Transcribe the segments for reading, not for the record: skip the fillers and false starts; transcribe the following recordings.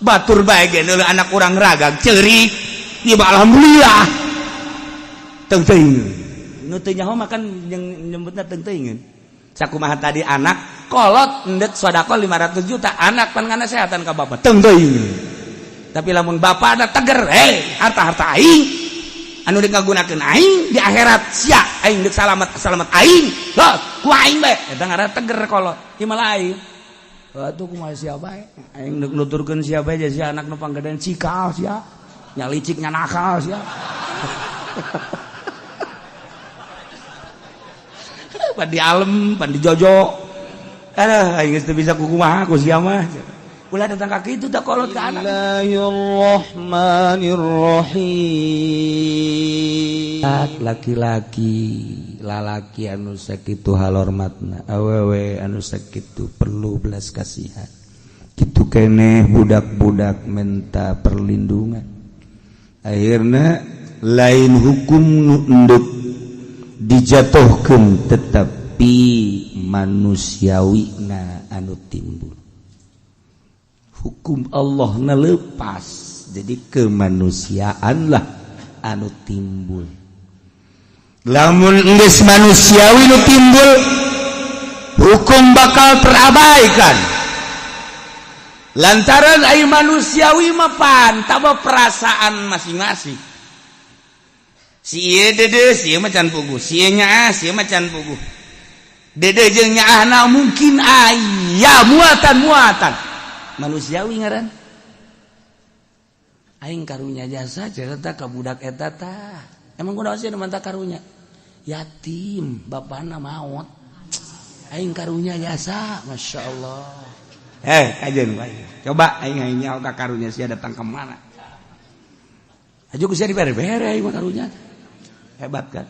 Batur bae ge deuleu anak urang ragag ceurik. Ieu mah alhamdulillah. Teung teuing. Nu teu nyaho mah kan jeung nyebutna teung teuingeun. Sakumaha tadi anak kolot endek sedekah 500 juta, anak pan nganasehatan ka bapak teung teuing. Tapi lamun bapak ada teger, hei harta-harta aing anu dek ngagunakeun aing di akhirat sia aing dek salamat salamat aing. Loh, ku aing bae eta ngaranna teger kolot. Ieu mah lain. Atuh kumaha sia bae aing dek nuturkeun sia bae si anak nu panggedean cikal sia. Nya licik nya nakal sia. Pan di alem, pan di jojo. Aduh, aing geus teu bisa kukumaha ku sia mah. Ulah datang kaki itu tak kolot ke anak. Bismillahirrahmanirrahim. Laki-laki, lalaki anu sakitu halormatna, awewe anu sakitu perlu belas kasihan. Kitu keneh budak-budak menta perlindungan. Akhirna lain hukum nu endek dijatuhkeun tetapi manusiawina anu timbul. Hukum Allah na lepas, jadi kemanusiaan lah anu timbul. Lamun geus manusiawi nu timbul, hukum bakal terabaikan. Lantaran ai manusiawi mah pan taba perasaan masing-masing. Si ieu dede, si ieu mah can puguh, si ieu nyaah, si ieu mah can puguh. Dede jeung nyaahna mungkin aya muatan-muatan. Manusiawi ngaran. Aing karunya jasa cerita ka budak eta tah. Emang kunaon sih nu mantap karunya? Yatim, bapana maot. Aing karunya jasa, Masya Allah. Kajeun bae. Coba aing aing nyaho ka karunya sia datang ke mana? Aju ku sia dibere-bere aing mah karunya. Hebat kan?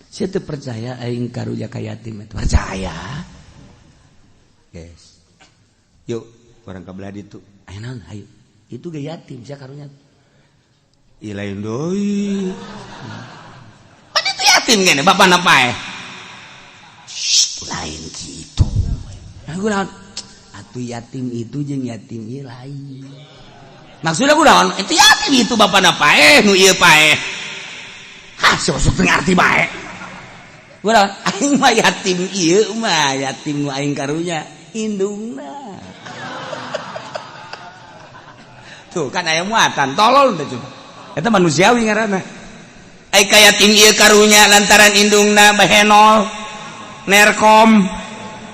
Sia teu percaya aing karunya ka yatim itu. Percaya. Guys. Yuk, orang ka belah ditu. Ayo naon, ayo. Itu ge yatim sia karunya. Ih lain deui. Pan itu yatim gini, bapana paeh. Shh, lain gitu. Aku naon? Atuh yatim itu jeung yatim ieu lain. Maksudnya aku naon? Itu yatim itu bapana paeh, nu ieu paeh. Hah, sok-sok teu ngarti bae. Urang aing mah yatim ieu mah yatim nu aing karunya indungna. Tuh kan aya muatan tolol teh coba. Eta manusiawi ngaranna. Ai ka yatim ieu karunya lantaran indungna bahenol nerkom.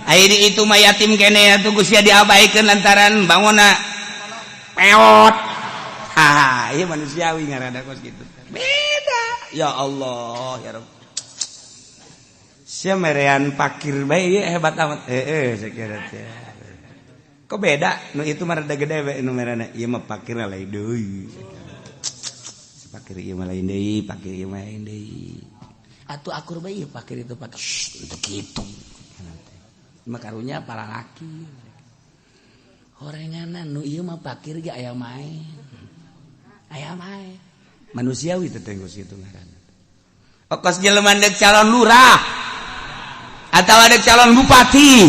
Ai di itu mah yatim kene atuh geus sia diabaikeun lantaran bangonna peot. Ha, ieu manusiawi ngaranna kos kitu. Beda. Ya Allah, ya Rabb. Sia merean pakir bae hebat amat. Saya teh. Kok beda? Nu itu mah rada gede we nu merana. Ieu mah pakir lain deui. Si pakir ieu mah lain deui, pakir ieu mah lain deui. Atuh akur bae ieu pakir itu pakir. Shh, teu kitu. Mah karunya palalaki. Horenganan nu ieu mah pakir ge aya main. Aya main. Manusiawi teh geus kitu ngaranna. Okos jelema deuk calon lurah atau ada calon bupati,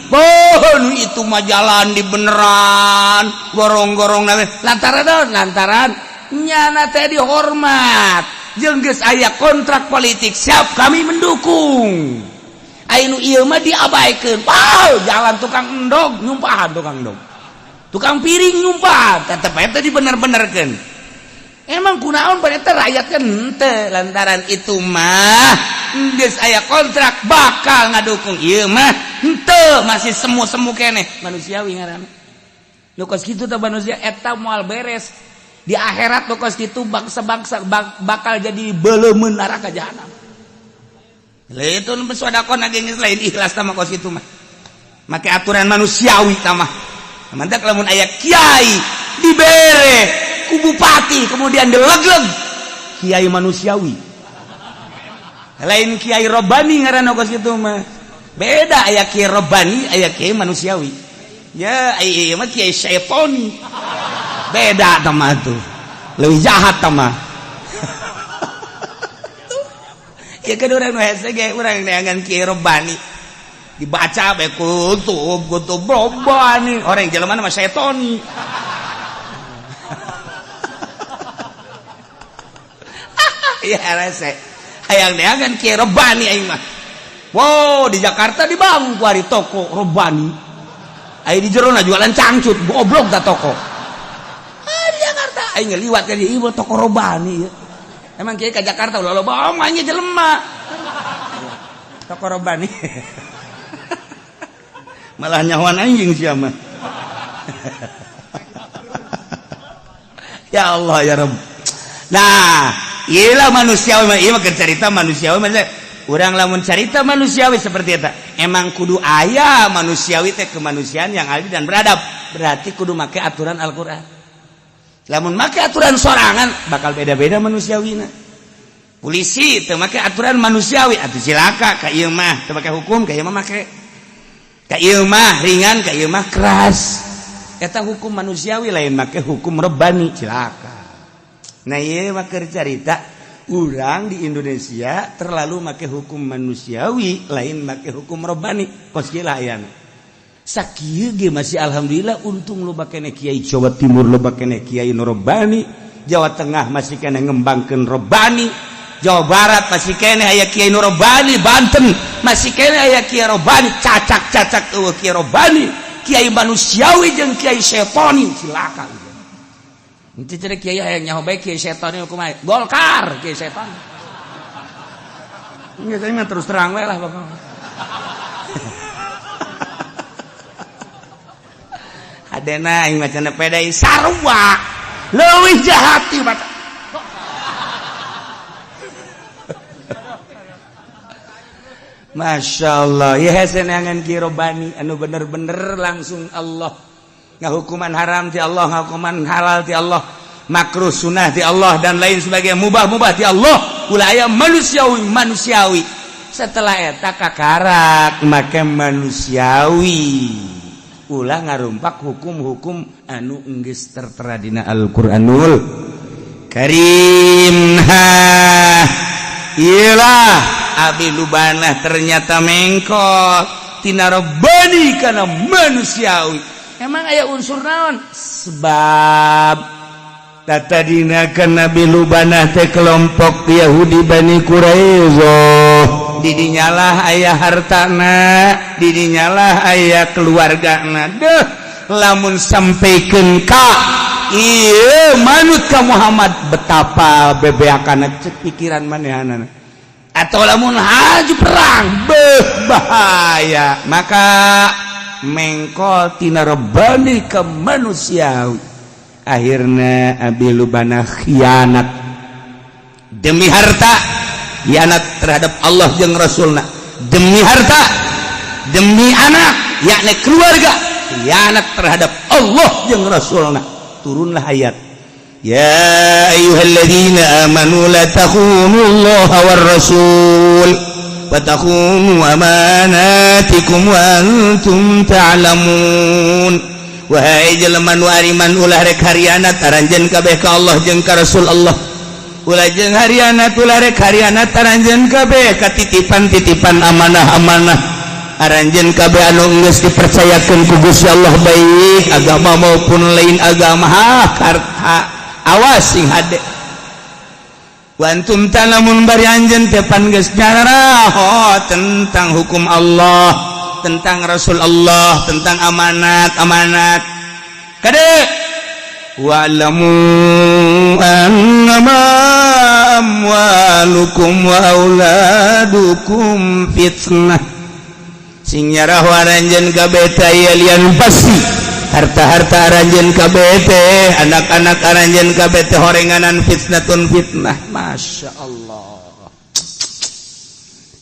bohon itu mah jalan di beneran gorong-gorong lantaran lantaran nyana teh dihormat jeung geus aya kontrak politik siap kami mendukung. Anu ieu mah diabaikeun. Wow, jalan tukang endog nyumpahan, tukang endog tukang piring nyumpahan, tetep eta dibener-benerkeun. Emang kunaon pada eta rakyat kan henteu, lantaran itu mah geus aya kontrak bakal ngadukung. Ieu mah henteu, masih semu-semu keneh. Manusiawi ngaranna. Nu kos kitu teh manusia eta moal beres di akhirat. Nu kos kitu bangsa-bangsa bakal jadi beleumeun neraka jahanam. Lha itu nu sedekah ge geus lain ikhlas tah mah kos kitu mah. Make aturan manusiawi tah mah. Mantak lamun aya kiai dibere ku bupati kemudian dilegleg, kiai manusiawi lain kiai robani ngaranna kos kitu mah. Beda, aya kiai robani, aya kiai manusiawi. Ya ieu mah kiai syaitoni, beda tah mah, tuh leuwih jahat tah mah. Ya kan urang nu hese ge urang neangan kiai robani. Dibaca bae kutub kutub robani, orang jelema mah setoni. Iya rese. Hayang neangan kiai robani aing mah. Wow, di Jakarta dibangun ku ari toko robani. Aing di jerona jualan cangcut, goblok da toko. Ah, di Jakarta aing ngeliwat ka dieu ieu toko robani ieu. Emang kiai ka Jakarta ulah loba omong aing jelema. Toko robani. Malah nyawan anjing sia mah. Ya Allah ya Rabb. Nah, iyalah manusiawi mah ieu mah cerita manusiawi mah urang lamun carita manusiawi seperti eta. Emang kudu aya manusiawi teh kemanusiaan yang adil dan beradab. Berarti kudu make aturan Al-Qur'an. Lamun make aturan sorangan bakal beda-beda manusiawina. Polisi teu make aturan manusiawi atuh cilaka ka ieu mah teu make hukum ka ieu mah make. Ka ieu mah ringan ka ieu mah keras. Eta hukum manusiawi lain make hukum rebani cilaka. Nah ieu mah keur carita urang di Indonesia terlalu make hukum manusiawi lain make hukum robani kos kieu lah ayana. Sakieu ge masih alhamdulillah untung loba keneh kiai Jawa Timur loba keneh kiai nu robani, Jawa Tengah masih keneh ngembangkeun robani, Jawa Barat masih keneh aya kiai nu robani, Banten masih keneh aya kiai robani, cacak-cacak eueuh kiai robani, kiai manusiawi jeung kiai setoni cilaka. Itu jadi kiai hayang nyaho bae kiai setoni kumaha? Golkar kiai setan. Geus aing mah terus terang we lah bapak. Adena aing mah cenah pedai sarua leuwih jahat ieu mah. Masya Allah ya hese neangan kiai robani anu bener-bener langsung Allah ngahukuman haram ti Allah, ngahukuman halal ti Allah, makruh sunah ti Allah dan lain sebagainya, mubah-mubah ti Allah, ulah aya manusiawi manusiawi. Setelah eta kakarak make manusiawi, ulah ngarumpak hukum-hukum anu enggeus tertera dina Al-Qur'anul Karim. Ha, iyalah Abi Lubanah ternyata mengkot tina robani kana manusiawi. Emang aya unsur naon? Sebab tatadina kan Nabi Lubanah teh kelompok Yahudi Bani Quraizah. Didinyalah aya hartana, didinyalah aya keluargana. Deh, lamun sampaikan ka ieu manut ka Muhammad betapa bebeakana cek pikiran manehanana. Atau lamun haju perang, beuh bahaya. Maka mengkol tina robani ke manusiawi. Akhirnya Abi Lubanah khianat demi harta, khianat terhadap Allah jeung Rasulna, demi harta, demi anak yakni keluarga, khianat terhadap Allah jeung Rasulna. Turunlah ayat ya ayyuhalladzina amanu la takhunullaha war rasul wa takhunu amanatikum wa antum ta'lamun. Wahai jelema nu ariman ulah rek harianat aranjeun kabeh ka Allah jeung ka Rasul Allah. Ulah jeung harianat ulah rek harianat aranjeun kabeh ka titipan-titipan amanah-amanah aranjeun kabeh anu geus dipercayakeun ku Gusti Allah baik agama maupun lain agama. Ha, awas sing hade. Wantum talamun bari anjeun teh pan geus nyaraho tentang hukum Allah, tentang Rasul Allah, tentang amanat-amanat. Kade wa'lamu annama amwalukum wa auladukum fitnah. Sing nyaraho aranjeun kabeh teh lian pasti harta-harta aranjeun kabeh teh, anak-anak aranjeun kabeh teh horenganan fitnatun fitnah. Masya Allah.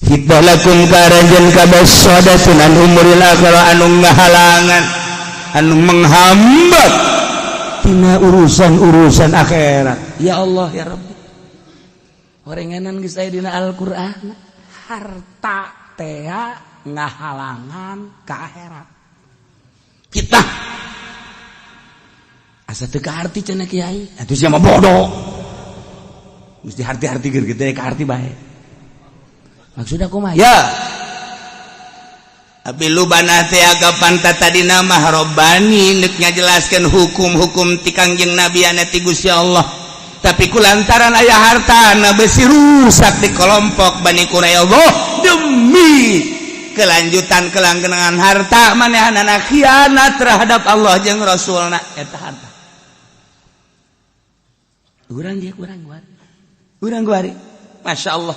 Fitnah lakum ka aranjeun kabeh sadatun an umuril akhirah anu ngahalangan anu menghambat tina urusan-urusan akhirat. Ya Allah ya Rabbi. Horenganan geus aya dina Al-Qur'an, harta teh ngahalangan ka akhirat. Fitnah. Asa teu kaarti cenah kiai. Atuh sia mah bodoh. Mesti harti-harti gitu ya kaarti bae. Maksudnya kumaha? Ya. Tapi lubana teh agapan tadi nama robbani nek ngajelaskeun hukum-hukum ti Kangjeng Nabi anu ti Gusti Allah. Tapi kulantaran aya harta na besi rusak di kelompok Bani Quraidah demi kelanjutan kelanggengan harta, manehanana khianat terhadap Allah jeung Rasulna. Eta harta urang dia, kurang kuari, urang kuari. Masya Allah,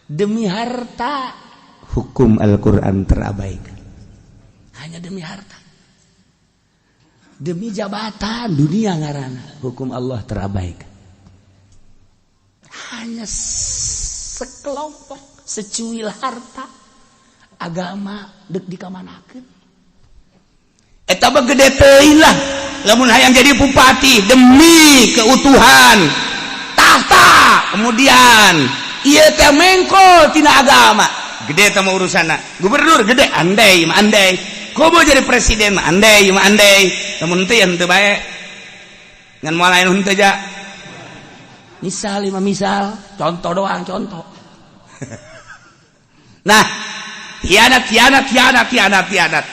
demi harta hukum Al-Quran terabaikan, hanya demi harta, demi jabatan dunia ngarana, hukum Allah terabaikan. Hanya sekelompok secuil harta, agama dek dikamanakeun. Eta mah gede teuing lah lamun hayang jadi bupati demi keutuhan tahta. Kemudian ieu teh mengkol tina agama, gede teh mah urusanna. Gubernur gede, andai mah andai. Komo jadi presiden mah andai mah andai. Lamun teu, ya henteu bae, ngan moal lain henteu ja. Misal lima, misal contoh doang, contoh. Nah, hianat, hianat, hianat, hianat, hianat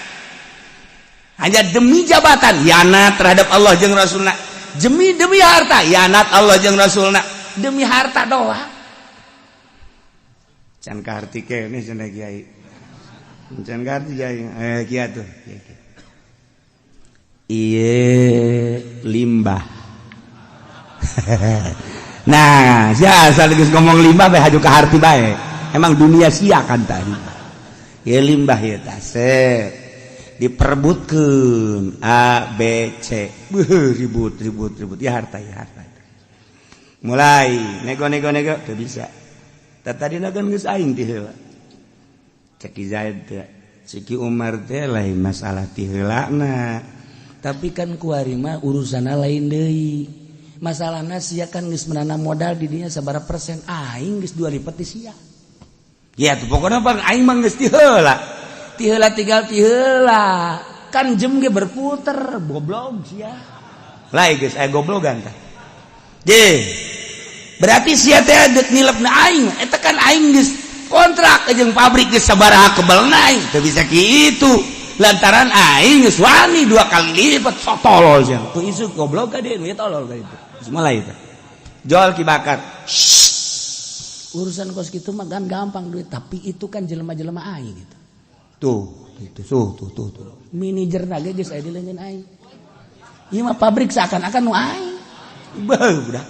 hanya demi jabatan, hianat terhadap Allah jeung Rasulna. Demi demi harta, hianat Allah jeung Rasulna, demi harta doang. Can kaharti keneh cenah kiai, can kaharti kiai. Eh, kiai tuh, ieu limbah. Nah, sia asal geus ngomong limbah bae haju kaharti bae. Emang dunia sia kan tadi ya limbah ya taset diperebutkan A B C. Beuh, ribut ribut ribut ya harta, ya harta. Mulai nego nego nego teu bisa. Tadi kan geus aing ti heula. Cek Ki Zaid teh, cek Ki Umar teh, lain masalah ti heulana, tapi kan kuari mah urusanna lain deui. Masalahna sia kan geus menanam modal di dinya sabaraha persen, aing geus dua lipat di sia. Ya tuh, pokoknya bang, aing mah geus ti heula, ti heula, tinggal ti heula kan jem ge berputer. Goblok sia lain, geus aya goblogan tah. Je, berarti sia teh deuk nilepna aing. Eta kan aing geus kontrak jeung pabrik geus sabaraha kebelna, aing teu bisa kitu lantaran aing geus wani dua kali lipat. Sok tolol sia tuh, isu goblok ka dia nu tolol ka itu. Geus mulai teh jual Ki Bakar. Urusan kos gitu mah kan gampang duit, tapi itu kan jelema-jelema aing gitu. Tuh itu tuh tuh tuh tuh manajer ge geus aya di leungeun aing. Ieu mah pabrik seakan-akan nu aing. Beuh, budak.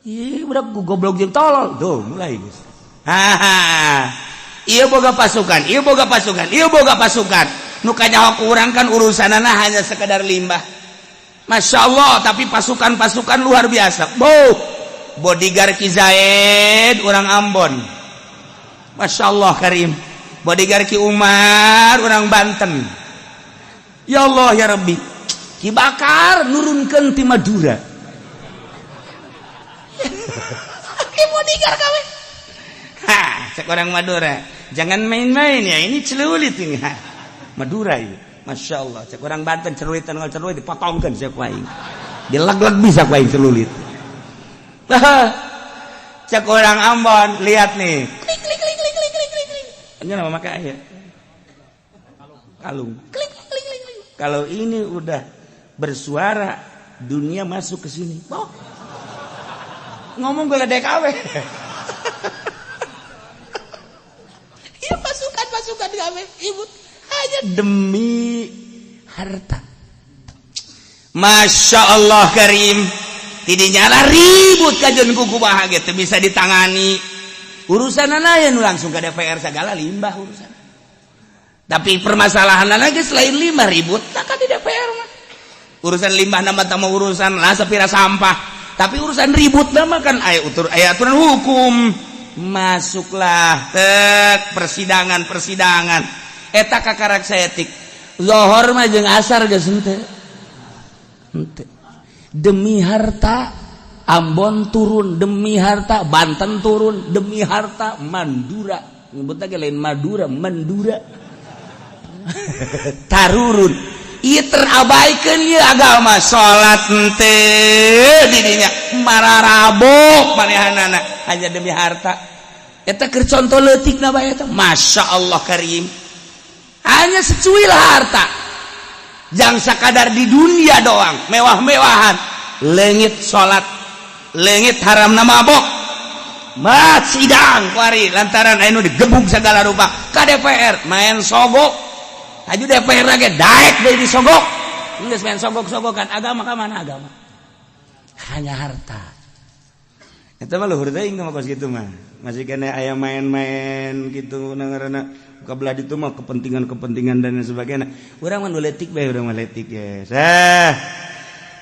Ih, budak goblok jeung tolol. Tuh, mulai geus. Haha. Ieu boga pasukan, ieu boga pasukan, ieu boga pasukan. Nu kanyaho ku urang kan urusanana hanya sekedar limbah. Masya Allah, tapi pasukan-pasukan luar biasa. Boh, bodyguard Ki Zaid orang Ambon. Masya Allah Karim. Bodyguard Ki Umar orang Banten. Ya Allah ya Rabbi. Ki Bakar nurunkeun ti Madura. Ki bodyguard kabeh. Ha, cek orang Madura. Jangan main-main ya, ini celulit ini. Ha. Madura ini. Masya Allah, cek orang Banten celulitan kalau celulit dipotongkan siapa aing. Dileg-leg bisa ku aing celulit. Cek orang Ambon, lihat nih. Klik klik klik klik klik klik klik klik. Ini nama maka ya. Kalung. Klik klik klik klik. Kalau ini udah bersuara, dunia masuk ke sini. Oh. Ngomong geledek awe. Iya, pasukan-pasukan kabeh ibut hanya demi harta. Masya Allah Karim. Tidinya lah ribut kajian kuku bahagia teu bisa ditangani. Urusan lain langsung ke DPR segala limbah urusan. Tapi permasalahan lagi selain limbah ribut tak di DPR mah. Urusan limbah nama tama urusan lah sepira sampah. Tapi urusan ribut nama kan aya utur aya aturan hukum. Masuklah tek persidangan persidangan. Eta kakarak saeutik. Zohor mah jeung asar geus henteu. Henteu. Demi harta Ambon turun, demi harta Banten turun, demi harta Mandura. Nyebut lagi lain Madura, Mandura. Tarurun. Ieu terabaikan ieu agama, salat henteu di dinya mararabok manehanana hanya demi harta. Eta keur contoh leutik na bae eta. Masya Allah karim, hanya secuil harta jang sakadar di dunia doang mewah-mewahan, leungit salat, leungit haram, na mabok. Mat sidang kuari lantaran anu digebuk segala rupa ka DPR, main sogok aju DPR lagi daek deui disogok. Geus main sogok-sogokan agama ka mana? Agama hanya harta. Eta mah luhur teuing mah, kos kitu mah masih kena aya main-main gitu ngaranna kabelah ditu mah, kepentingan-kepentingan dan lain sebagainya. Urang mah nu leutik bae, urang mah leutik ya.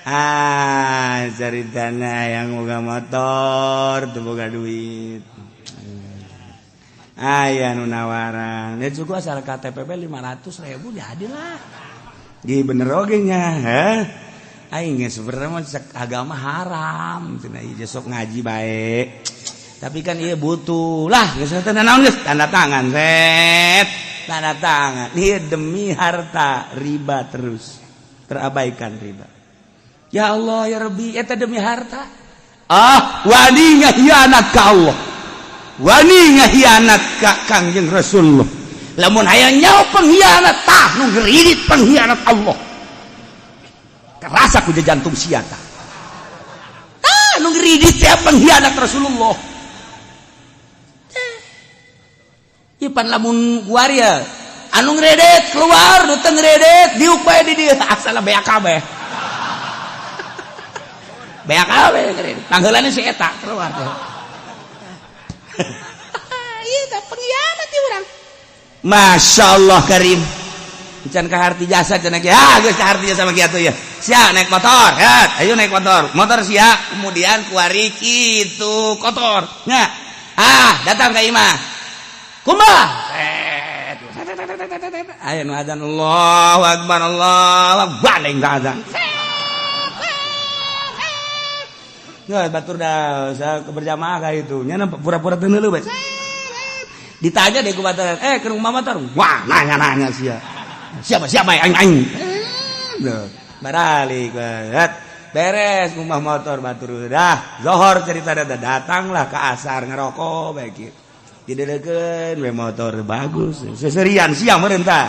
Ah, ceritana yang boga motor tuh boga duit, aya nu nawaran ya, cukup asal KTP 500 ribu jadilah. Gi bener oge nya, heh. Aing ge sebenarnya mah agama haram cenah, ieu sok ngaji bae. Tapi kan ieu butuh lah, geus tanda naon, geus tanda tangan, set tanda tangan. Ieu demi harta riba terus terabaikan riba. Ya Allah ya Rabbi, eta demi harta. Ah, wani ngahianat ka Allah. Wani ngahianat ka Kangjeng Rasulullah. Lamun hayang nyaho pengkhianat, tah nu ngeridit pengkhianat Allah. Kerasa ku jantung sia tah. Ah, nu ngeridit teh pengkhianat Rasulullah. Eh, ipan lamun kuari ya anu ngredet keluar, nu teu ngredet diuk bae di dieu, asal beak kabeh. Beak kabeh ngredet. Pangheulana si eta keluar teh. Ieu teh pengkhianat ieu urang. Masya Allah karim. Can kaharti jasa cenah ge. Ah, geus kaharti jasa mah kieu ya. Sia naik motor, ya, ayo naik motor. Motor sia, kemudian kuari kitu kotor. Nya. Ah, datang ka imah. Kumaha? Ayo nu adzan, Allahu akbar, Allahu akbar, gandeng ka adzan. Nggak batur dah, saya berjamaah kayak itu. Nya pura-pura teu neuleuh bae. Ditanya deh ku baturan, eh, ke rumah motor. Wah, nanya-nanya sia. Siapa siapa aing aing. Eh, baralik banget. Beres rumah motor batur dah. Zohor cerita dah, datanglah ke asar ngerokok bae kieu. Didelekeun we motor bagus. Seserian sia meureun tah.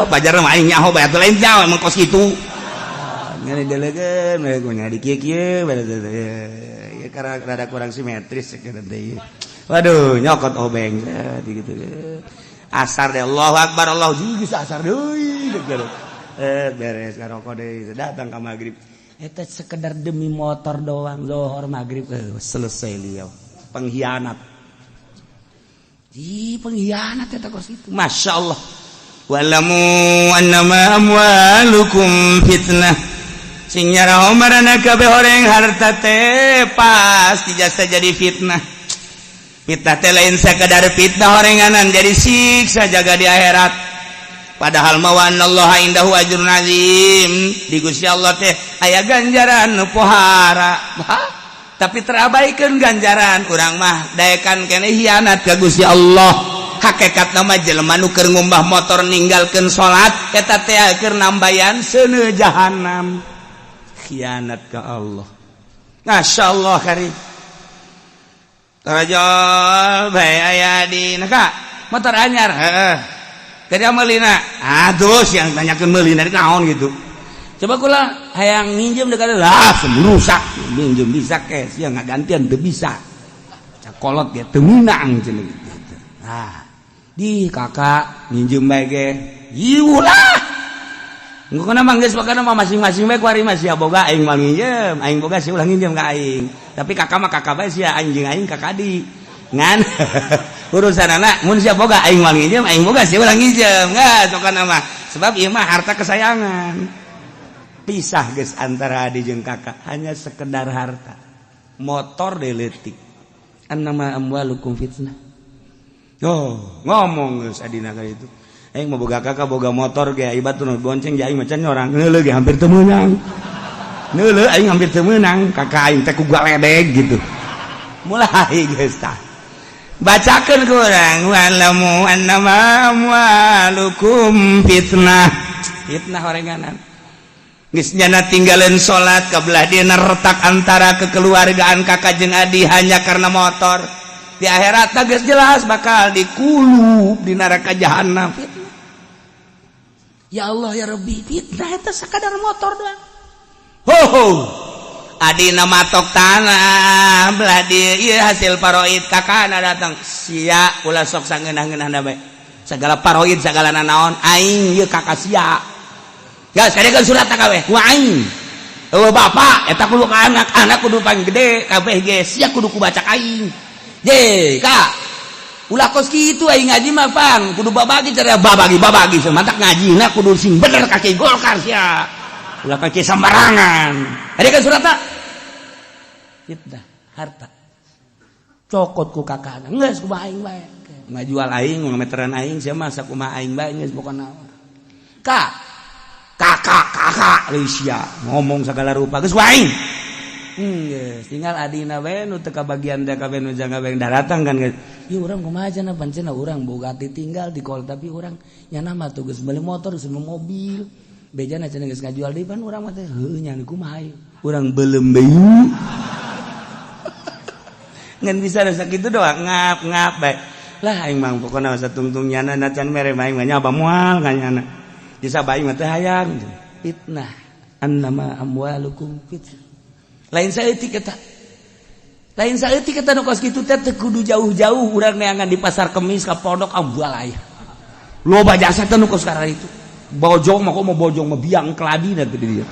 Pajar mah aing nyaho bae atuh, lain nyaho emang kos kitu. Ngene delekeun we nya di kieu-kieu ya, karena rada kurang simetris teh. Waduh, nyokot obeng gitu. Asar deh, Allahu Akbar, Allah geus asar deui gitu. Eh, beres ngarokok deui, datang ka maghrib. Eta sekedar demi motor doang, zohor maghrib eh, selesai liau. Pengkhianat. Di pengkhianat eta kos itu. Masya Allah. Wa'lamu annama amwalukum fitnah. Sing nyaraho marana kabeh horeng, harta teh pasti jasa jadi fitnah. Fitnah teh lain sakadar fitnah horenganan, jadi siksa jaga di akhirat. Padahal mah wa annallaha indahu ajrun azim, di Gusti Allah teh aya ganjaran nu pohara. Tapi terabaikan ganjaran, urang mah daekan keneh hianat ka Gusti Allah. Hakikat nama jelema nu keur ngumbah motor ninggalkeun salat, eta teh keur nambayan seuneu jahanam, khianat ka Allah. Masya Allah karim. Tarajol bae aya di naka motor anyar, heeh. Tadi meulina, aduh, yang tanyakeun meulina naon gitu. Coba kula hayang minjem dekat lah, rusak minjem bisa ke sia ngagantian teu bisa. Cakolot ge teu minang cenah gitu. Nah, di kakak minjem bae ge ieu lah. Ngukuna mah geus pokona mah masing-masing bae kuari mah, sia boga aing mah nginjem, aing boga sia ulah nginjem ka aing. Tapi kakak mah kakak bae sia, anjing aing kakak di. Ngan urusan anak mun sia boga aing mah nginjem, aing boga sia ulah nginjem. Enggak sokana mah. Sebab ieu mah harta kesayangan. Pisah geus antara adik jeung kakak hanya sekedar harta. Motor leutik. Annama amwalukum fitnah. Oh, ngomong geus adina ka itu. Aing mau boga kakak boga motor ge ibat nu bonceng ge aing macan nyorang neuleuh ge hampir teu meunang. Neuleuh aing hampir teu meunang, kakak aing teh ku galedeg gitu. Mulai geus tah. Bacakeun ku urang wa'lamu annama amwalukum fitnah. Fitnah horenganan. Geus nyana tinggalin salat, kabelah dia retak antara kekeluargaan kakak jeung adi hanya karena motor. Di akhirat geus jelas bakal dikulub di neraka jahanam. Fitnah. Ya Allah ya Rabbi, fitnah eta sakadar motor doang. Ho ho. Adina matok tanah belah dieu ieu hasil paroid kakana datang sia ulah sok sangeunah-ngeunahna bae. Segala paroid segala nanaon aing ieu kakak sia. Ya, sekali kan surat tak kabeh ku aing. Eueuh bapak eta kudu ka anak, anak kudu paling gede kabeh ge sia kudu ku baca aing. Je, Kak. Ulah kos kitu aing ngaji mah pan, kudu babagi cara babagi babagi semantak ngajina kudu sing bener ka Kiai Golkar sia. Ulah ka Kiai sembarangan. Tadi kan surat tak? Fitnah harta. Cokot ku kakana. Geus kumaha aing bae. Ngajual aing, ngameteran aing sia mah sakumaha aing bae geus pokona. Kak, kakak kakak sia ngomong segala rupa geus aing. Geus tinggal adina bae nu teu kabagian teh kabeh nu jangka bae daratang kan geus. Ieu urang kumaha cenah pancen urang boga tinggal di kol tapi urang nyana mah tuh geus meuli motor geus meuli mobil. Bejana cenah geus ngajual deui pan urang mah teh heuh nya kumaha ieu. Urang beuleum deui. Ngan bisa rasa kitu doang ngap ngap bae. Lah aing mah pokona satungtung nyana nacan mere aing mah nyaba moal ka nyana. Bisa bae mah teh hayang. Fitnah. Annama amwalukum fitnah. Lain saeutik eta. Lain saeutik eta nu kos kitu teh teu kudu jauh-jauh urang neangan di pasar Kemis ka pondok ambual aya. Loba jasa teh nu kos itu. Bojong mah kok mau bojong mah biang keladi teh di dieu.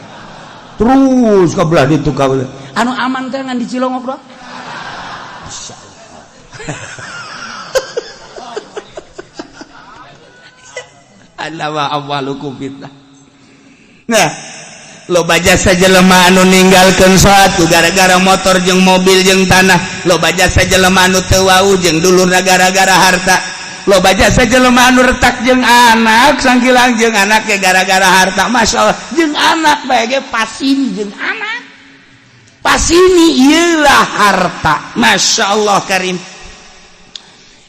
Terus ka belah ditu ka anu aman teh ngan di Cilongok doang. Masyaallah. Annama amwalukum fitnah. Nah, loba jasa jelema anu ninggalkeun salat gara-gara motor jeung mobil jeung tanah. Loba jasa jelema anu teu wau jeung dulurna gara-gara harta. Loba jasa jelema anu retak jeung anak sangkilang jeung anak ge gara-gara harta. Masyaallah, jeung anak bae ge pasini jeung anak. Pasini ieulah harta. Masyaallah karim.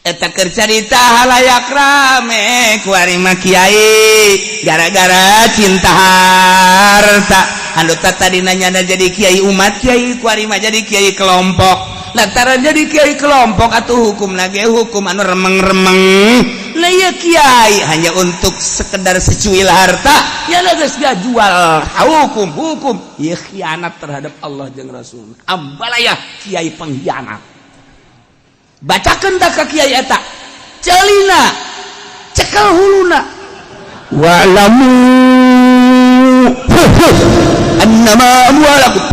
Eta keur carita halayak rame kuari mah kiai gara-gara cinta harta. Anu tadi nanya jadi kiai umat, kiai kuari mah jadi kiai kelompok. Lantaran jadi kiai kelompok atau hukum lagi hukum anu remeng-remeng. Nah iya kiai hanya untuk sekedar secuil harta ya geus jual hukum hukum. Ieu khianat terhadap Allah jeung Rasul. Ambalaya kiai pengkhianat. Bacakeun tak ka kiai eta celina cekel huluna wa'lamu annama amwalakum.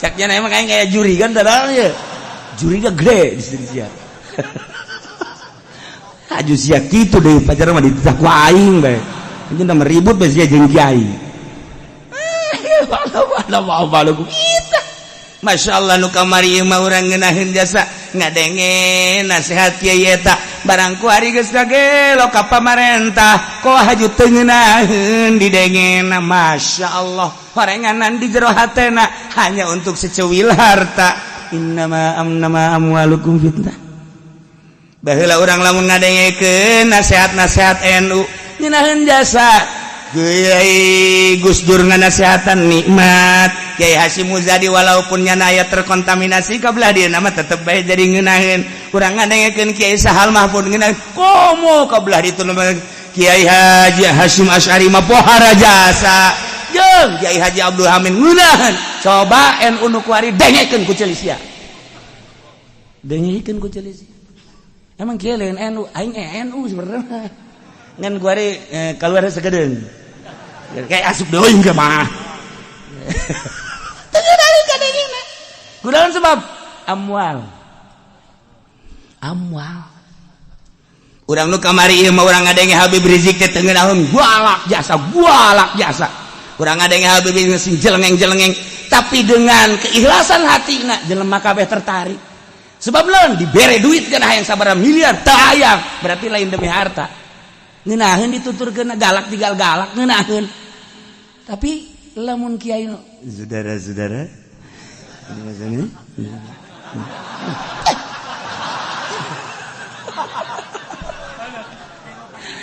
Caknya emang kayak juri kan tadi ya jurinya gede di sini sia. Aju sia kitu deh pacar mah dititah ku aing bae. Ini nama ribut bae sia jeung kiai. Wa'lamu kita. Masya Allah nu kamari mah urang ngeunaheun jasa ngadenge nasihat kiai eta barang ku ari geus kagelo ka pamarentah koh haju teu ngeunaheun didengena. Masya Allah horenganan di jero hatena hanya untuk secuil harta. Innama amnama amwalukum fitnah. Baheula urang lamun ngadengekeun nasihat-nasihat NU ngeunaheun jasa Kiai Gus Dur nganasehatan nikmat, Kiai Hasyim Muzadi walaupun nyana aya terkontaminasi kabelah dia nama tetep bae jadi ngeunaheun. Urang ngadengekeun Kiai Sahal Mahfud ngeunaheun komo kabelah ditu Kiai Haji Hasyim Asy'ari mah pohara jasa jeung Kiai Haji Abdul Hamid ngeunaheun. Coba NU nu kuari dengekeun ku ceuli sia, dengekeun ku ceuli sia. Emang kiai lain NU, aing NU sebenarnya ngan kuari keluar segedeun kayak asup deui ge mah. Teu kadengena. Kunaon sebab amwal. Amwal. Urang nu kamari ieu mah urang ngadenge Habib Rizik teh teu ngeunaheun galak jasa, galak jasa. Urang ngadenge Habib Rizik sing jelengeng-jelengeng, tapi dengan keikhlasan hatina jelema kabeh tertarik. Sebab lawan dibere duit kan hayang sabaraha miliar teu hayang, berarti lain demi harta. Ngeunaheun dituturkeun galak tinggal galak ngeunaheun. Tapi lamun kiai saudara-saudara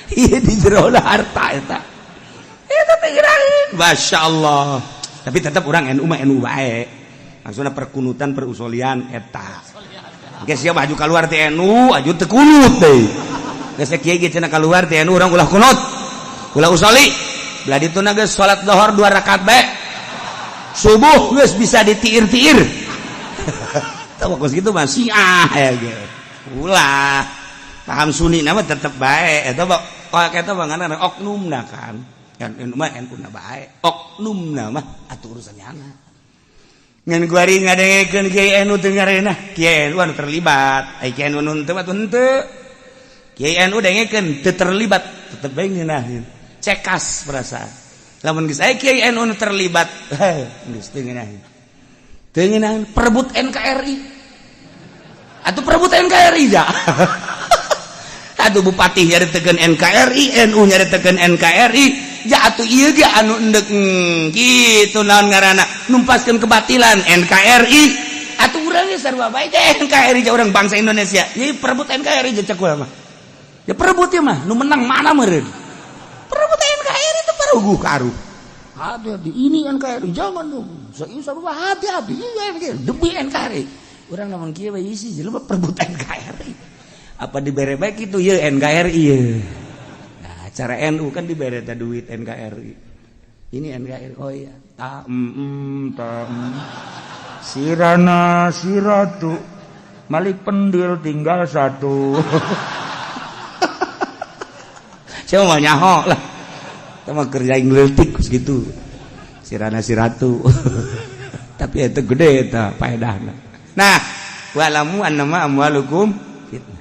ini Iya, di jero harta eta. Eta teh ngeunaheun. Masya Allah. Tapi tetap orang NU mah NU bae. Maksudnya perkunutan perusolian eta. Geus siap aju keluar ti NU, aju teu kunut deui. Geus kieu ge cenah keluar ti NU, urang ulah kunut. Ulah usoli. Belah dituna geus salat lohor dua rakaat bae. Subuh geus bisa ditiir-tiir. Tahu kos gitu mah Syiah ya ge. Ulah. Paham Sunni nama tetep bae. Eta mah eta mah ngaranna oknumna kan. Kan NU mah NU na bae. Oknumna mah atuh urusan nyana. Ngan kuari ngadengekeun Kiai NU teu ngareunah. Kiai NU anu terlibat. Ai Kiai NU nu henteu mah tuh henteu. Kiai NU dengekeun teu terlibat tetep bae ngeunaheun. Cekas perasaan. Lamun geus aya Kiai NU nu terlibat, geus teu ngeunaheun. Teu ngeunaheun perebut NKRI. Atuh perebut NKRI ja. Atuh bupati nyaritakeun NKRI, NU nyaritakeun NKRI, ja atuh ieu ge anu endek kitu naon ngaranna numpaskeun kebatilan NKRI. Atuh urang ge sarua bae NKRI ja, urang bangsa Indonesia. Ieu perebut NKRI ja cek urang mah. Ya perebut ya mah, nu menang mana meureun. Perebut NKRI itu paruguh karuh. Hati-hati, ini NKRI, jangan dong. Saya sarua hati-hati, iya demi NKRI. Urang lamun kieu we isi jelema perebut NKRI. Apa dibere baik itu ya NKRI ya. Nah, cara NU kan dibere ta duit NKRI. Ini NKRI. Oh iya. Ta ta. Sirana siratu Malik pendil tinggal satu. Saya mau nyaho lah. Kita mah kerja leutik gitu. Sirana siratu. Tapi itu gede eta paedahna. Nah, wa'lamu annama amwalukum fitnah.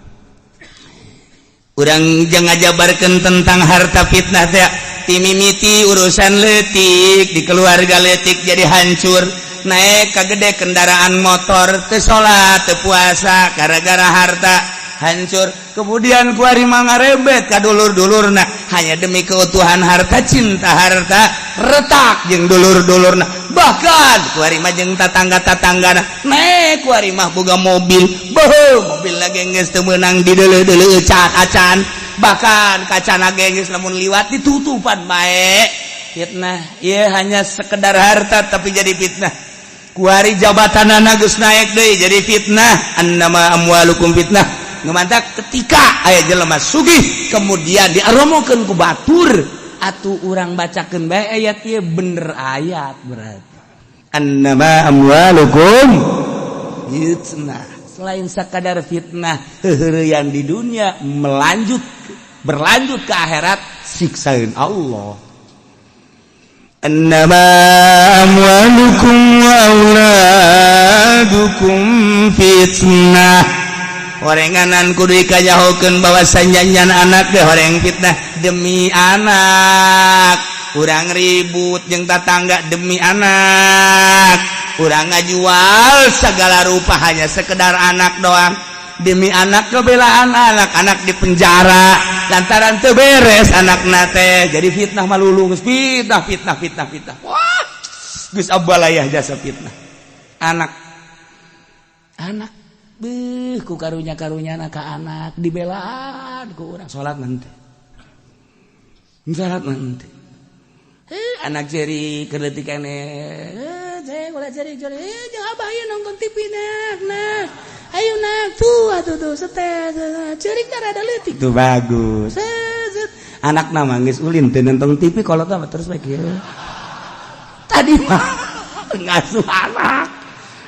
Urang jangan ngajabarkeun tentang harta fitnah teh timimiti urusan letik di keluarga, letik jadi hancur, naik ke gede kendaraan motor, teu salat, teu puasa gara-gara harta hancur. Kemudian kuari ngarebet ka dulur-dulurna hanya demi keutuhan harta, cinta harta, retak jeung dulur-dulurna, bahkan kuari mah jeung tatangga-tatanggana. Naik kuari mah boga mobil, beuh, mobil lagi geus teu meunang dideuleu-deuleu acan, bahkan kacana ge geus lamun liwat ditutupan bae. Fitnah ieu hanya sekedar harta tapi jadi fitnah. Kuari jabatan geus naik deui jadi fitnah. Annama amwalukum fitnah. Ngemantak ketika aya jelema sugih kemudian diaromokeun ku batur, atuh urang bacakeun bae ayat ieu, bener ayat berarti annama amwalukum fitnah. Selain sekadar fitnah heureyan di dunia, melanjut berlanjut ke akhirat, siksaeun Allah. Annama amwalukum wa auladukum fitnah. Orenganan kudu dikajahokeun bahwa sanjanjan anak ge horeng fitnah. Demi anak urang ribut jeung tatangga, demi anak urang ngajual segala rupa hanya sekedar anak doang, demi anak kebelaan anak, anak di penjara lantaran teu beres anak nate jadi fitnah malulu. Geus fitnah, fitnah, fitnah, fitnah. Wah, geus abalayah jasa fitnah. Anak, anak. Beuh, ku karunya-karunya anak ka anak dibelaan ku urang, salat nanti. Salat nanti. Eh, anak ceri keur leutik keneh. Eh, cek ulah ceri ceri. Eh, jeung abah ieu nonton TV, nak. Nak. Ayo nak, tuh atuh tuh setel. Ceurik rada leutik tuh bagus. Set. Anak nama geus ulin teu nonton TV, kolot mah terus bae kieu. Tadi mah ngasuh anak.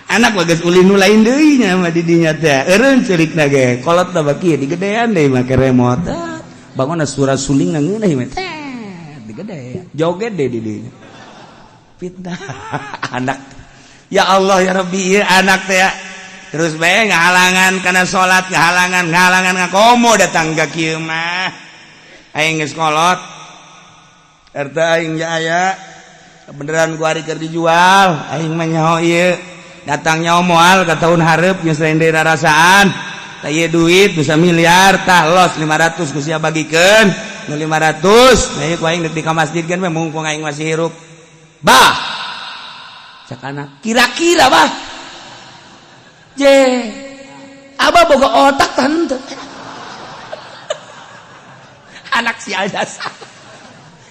Anak mah geus ulin, nu lain deui nya mah di dinya teh. Eureun ceurikna ge, kolot mah kieu digedean deui make remote. Bangun suara suling ngeunah mah teh digedean. Joget deh di dinya. Fitnah anak. Ya Allah ya Rabbi, ieu anak teh ya. Terus bae ngahalangan kana salat, ngahalangan, ngahalangan, ngakomo datang ka kieu mah. Aing geus kolot. RT aing ja aya. Beneran gua ari keur dijual, aing mah nyaho ieu. Datang nyaho moal ka tahun hareup geus lain deui rarasaan. Tah ieu duit bisa miliar, tah los 500 ku sia bagikeun. Nu 500, nah ieu ku aing deuk di ka masjid kan mumpung aing masih hirup. Bah. Cak anak, kira-kira bah. Je. Abah boga otak tante. Anak sial jasa.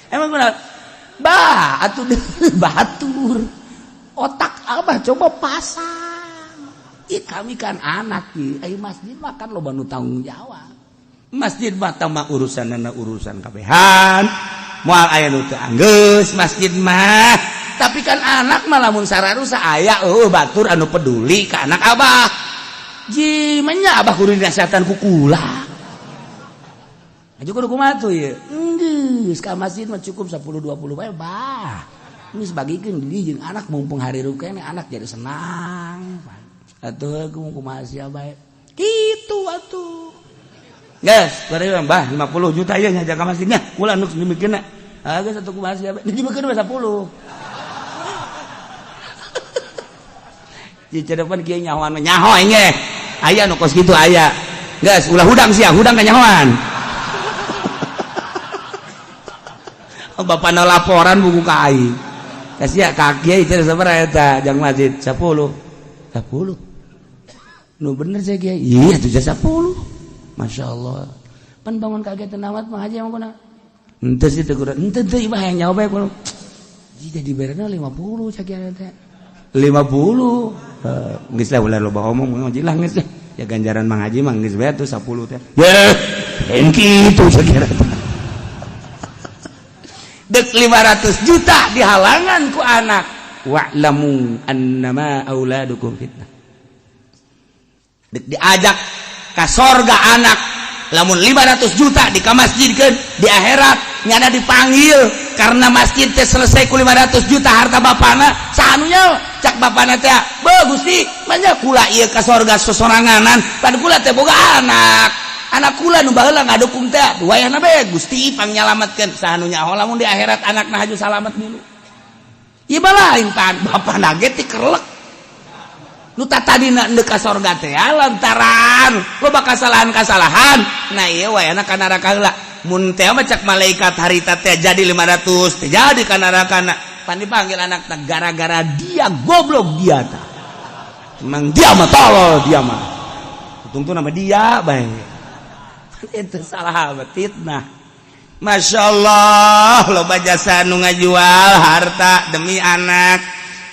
Emang kunaon? Bah, atuh batur. Otak Abah coba pasang. Ih, kami kan anak ih. Ai masjid mah kan loba nu tanggung jawab. Masjid mah mah urusanana urusan kabehan. Moal aya nu teu anggeus masjid mah. Tapi kan anak mah lamun sararusa aya eueuh batur anu peduli ka anak Abah. Ji, manya Abah kudu dinasehatan ku kula. Aju kudu kumaha tuh ieu? Geus ka masjid mah cukup 10 20 bae bah. Geus bagikeun di jeung anak mumpung hari keneh anak jadi senang. Atuh kumaha sia bae. Kitu atuh. Geus, bari bah 50 juta ieu nya ka masjidnya. Kula nu dimikeunna. Ah geus atuh kumaha sia bae. Dimikeun 10. Di depan kieu nyahoan mah nyaho aing ge. Aya nu kos kitu aya. Geus ulah hudang sia, hudang ka nyahoan. Bapana laporan buku ka aing. Kasih ka kiai teh sabaraha eta jang masjid 10. 10. Nu bener saya kiai. Iya tuh 10. Masya Allah. Pan bangun kaget amat mah haji emang kuna. Henteu sih teu kudu. Henteu teu ibah yang nyawa bae kudu. Jadi diberena 50 cak kiai teh. 50. Geus lah ulah loba omong ngaji lah geus. Ya ganjaran Mang Haji mah geus bae tuh 10 teh. Ye, lain kitu cak kiai teh. Dek 500 juta dihalangan ku anak. Wa'lamu annama auladukum fitnah. Dek diajak ka sorga anak lamun 500 juta di masjidkeun di akhirat nyana dipanggil karena masjid teh selesai ku 500 juta harta bapana sanunya cak bapana teh beuh Gusti manya kula ieu ka sorga sosoranganan pan kula teh boga anak anak kula nu baheula ngadukung teh wayahna bae Gusti pangnyalametkeun saha nu nyaho lamun di akhirat anakna haju salamet milu ieu mah lain pan bapana ge ti kerlek nu tadina endek ka sorga teh lantaran loba kasalahan-kasalahan nah ieu wayahna ka neraka heula mun teh mah cak malaikat harita teh jadi 500 teh jadi ka nerakana pan dipanggil anakna gara-gara dia goblok dia tah emang dia mah tolol dia mah tungtu nama dia bae itu salah fitnah. Masya Allah loba jasa nu ngajual harta demi anak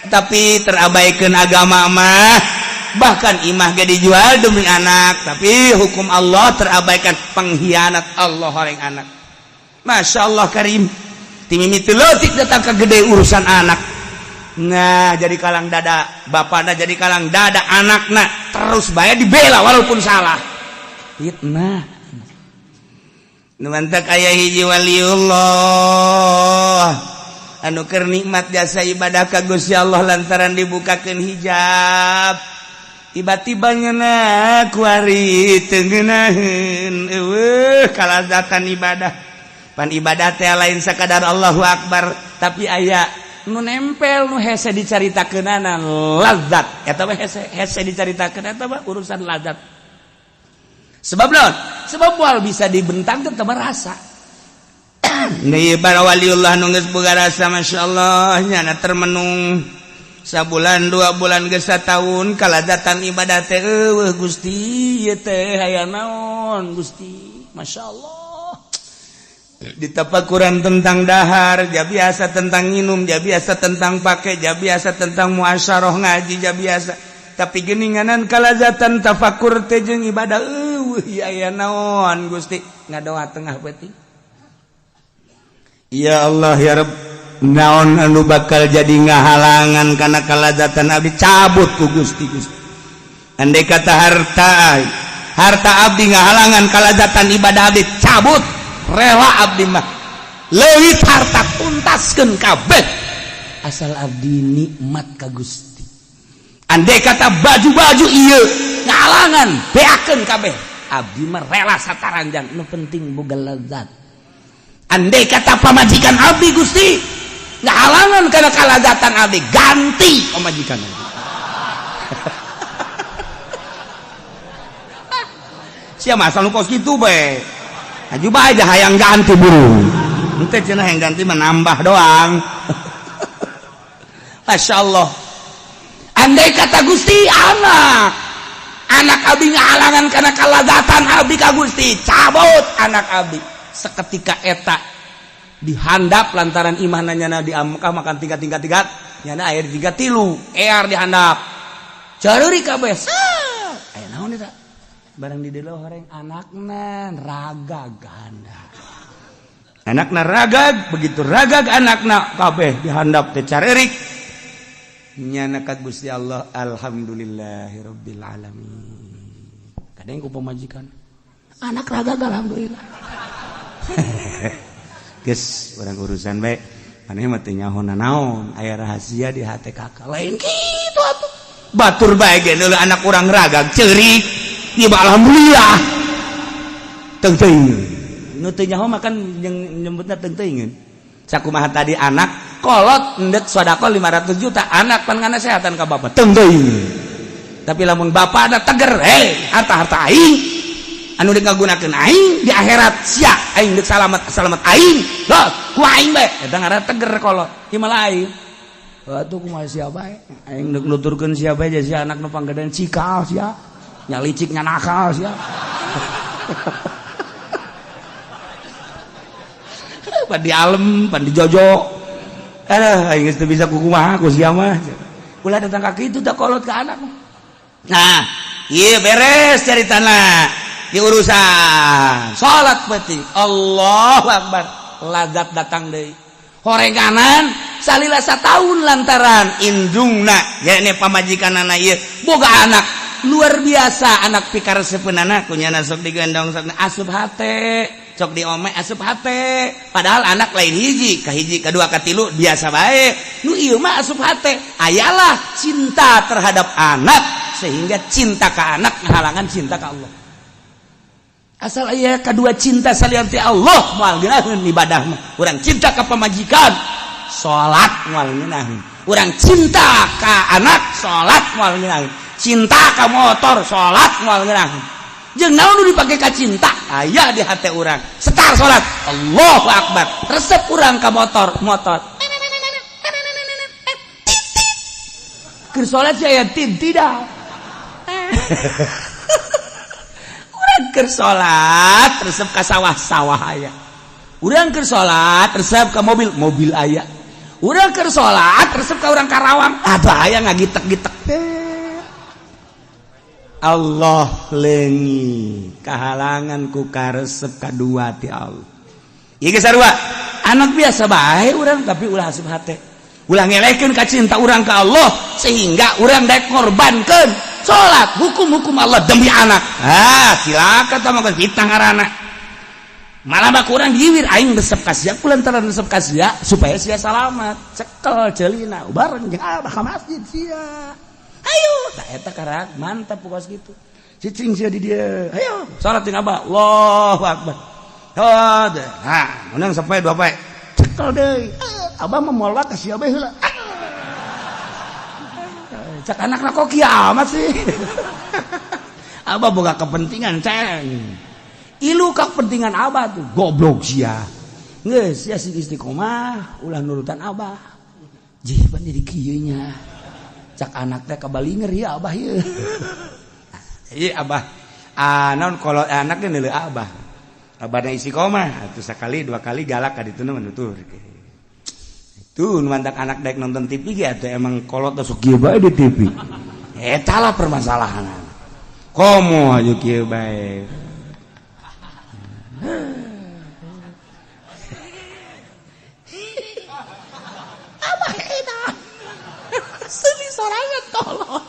tapi terabaikan agama mah bahkan imah ge dijual demi anak tapi hukum Allah terabaikan pengkhianat Allah orang anak. Masya Allah karim timimi leutik datang ke gede urusan anak. Nah jadi kalang dada bapakna jadi kalang dada anakna terus bae dibela walaupun salah fitnah. Numantak aya hiji waliullah anu keur nikmat jasa ibadah ka Gusti Allah lantaran dibukakeun hijab tiba-tiba nyana kuari teu ngeunaheun eueuh kalazatan ibadah pan ibadah teh lain sakadar Allahu Akbar tapi aya nu nempel nu hese dicaritakeunana lazat eta mah hese hese dicaritakeun eta mah urusan lazat. Sebab naon? Sebab moal bisa dibentang tetep rasa. Nih para waliullah nu geus boga rasa masyaallah nyana termenung sabulan 2 bulan geus satahun kalazatan ibadah teh eueuh Gusti ieu teh aya naon Gusti masyaallah ditapakuran tentang dahar ja biasa tentang minum ja biasa tentang pakai ja biasa tentang muasyarah ngaji ja biasa tapi geninganan kalazatan tafakur teh jeung ibadah eueuh aya naon Gusti ngadoa tengah peuting. Ya Allah ya Rabb naon anu bakal jadi ngahalangan kana kalazatan abdi cabut ku Gusti Gusti andai kata harta harta abdi ngahalangan kalazatan ibadah abdi cabut rela abdi mah leuwih harta tuntaskeun kabeh asal abdi nikmat ka Gusti. Andai kata baju-baju ieu ngahalangan beakeun kabeh abdi mah rela sataranjang nu penting boga lazat. Andai kata pamajikan abdi Gusti ngahalangan kana kalazatan abdi ganti pamajikan abdi. Sia masa nu kos kitu bae aju bae aja hayang ganti buru henteu cenah hayang ganti menambah doang. Masya Allah andai kata Gusti anak anak abdi ngahalangan kana kalazatan abdi ka Gusti cabut anak abdi. Seketika eta dihandap lantaran imahna nyana di Mekah makan tingkat-tingkat tingkat nyana aya di tingkat 3 ear dihandap careurik kabeh. Aya naon eta barang di dieu horeng anakna ragag handap, anakna ragag. Begitu ragag anakna, kabeh dihandap teh careurik. Nyana ka Gusti Allah, alhamdulillahirabbil alamin. Kadang ku pamajikan anak ragag, alhamdulillah. Geus urang urusan bae, maneh mah teu nyaho naon aya rahasia di hati kakak. Lain kitu atuh, batur bae ge deuleu anak urang ragag ceurik, ieu mah alhamdulillah. Teung teuing nu teu nyaho mah kan jeung nyebutna teung teuingeun. Sakumaha tadi anak kolot endet sedekah 500 juta, anak pan nganasehatan ka bapak, teung teuing. Tapi lamun bapak ada teger, hei, harta-harta aing anu dek ngagunakeun aing di akhirat, sia aing dek salamat salamat aing loh ku aing bae, eta ngaranna teger. Kolot ieu mah lain atuh, kumaha sia bae aing dek nuturkeun sia bae, sia anak nu panggedean cikal, sia nya licik nya nakal sia. Pan di alem pan di jojo. Aduh, aing geus teu bisa kukumaha ku sia mah. Ulah datang ka kitu tak kolot ka anak. Nah, ieu beres caritana di urusan salat peti, Allahu Akbar, lazat datang deui horenganan salila satahun lantaran indungna yakni pamajikanana ieu boga anak luar biasa, anak pikaresepeunana kunyana sok digendong, sok asup hate, sok diome asup hate. Padahal anak lain hiji kahiji, kedua, katilu biasa bae, nu ieu mah asup hate. Ayalah cinta terhadap anak sehingga cinta ke anak ngahalangan cinta ke Allah. Asal aya kedua cinta salian ti Allah, moal ngeunaheun ibadah mah. Urang cinta ka pamajikan, salat moal ngeunaheun. Urang cinta ka anak, salat moal ngeunaheun. Cinta ka motor, salat moal ngeunaheun. Jeung naon nu dipake ka cinta aya di hate urang, setar salat, Allahu akbar, resep urang ka motor. Motor keur salat aya tin tidak. Urang keur salat resep ka sawah-sawah aya. Urang keur salat resep ka mobil, mobil aya. Urang keur salat resep ka urang Karawang, aduh, aya ngagitek-gitek. Allah leungit kahalangan ku karesep kadua ti Allah. Ieu geus sarua anak biasa bae urang, tapi ulah asup hate, ulah ngelehkeun ka cinta urang ka Allah sehingga urang daek ngorbankeun salat, hukum-hukum Allah demi anak. Ah, cilaka tah mah, fitnah ngaranna. Malah mah kurang diwir aing resep ka sia ku lantaran resep ka sia supaya sia salamat. Cekel ceulina bareng jeung abah ka masjid sia. Ayo, tah eta karak mantap pokos gitu. Cicing sia di dieu. Ayo, salat jeung abah. Allahu akbar. Oh, nah, menang sampai dua poe. Cekel deui. Abah mah moal ka sia bae heula. Cak anakna, kok kieu amat sih? Abah boga kepentingan, ceng. Ilu kepentingan abah tuh, goblok sia. Geus sia sing istiqomah, ulah nurutan abah. Jih, pan jadi kieu nya. Cak anak teh kabalinger ya abah ieu. Ieu abah. Ah, naon kalau anaknya neuleuh abah. Abahna istiqomah, atuh sakali dua kali galak ka ditu mah nutur. Tuh mantak anak daek nonton TV ge atuh emang kolot sok kieu bae di TV. Eta lah permasalahan. Komo aja kieu bae. Abah edan. Seuli sorangan tolong.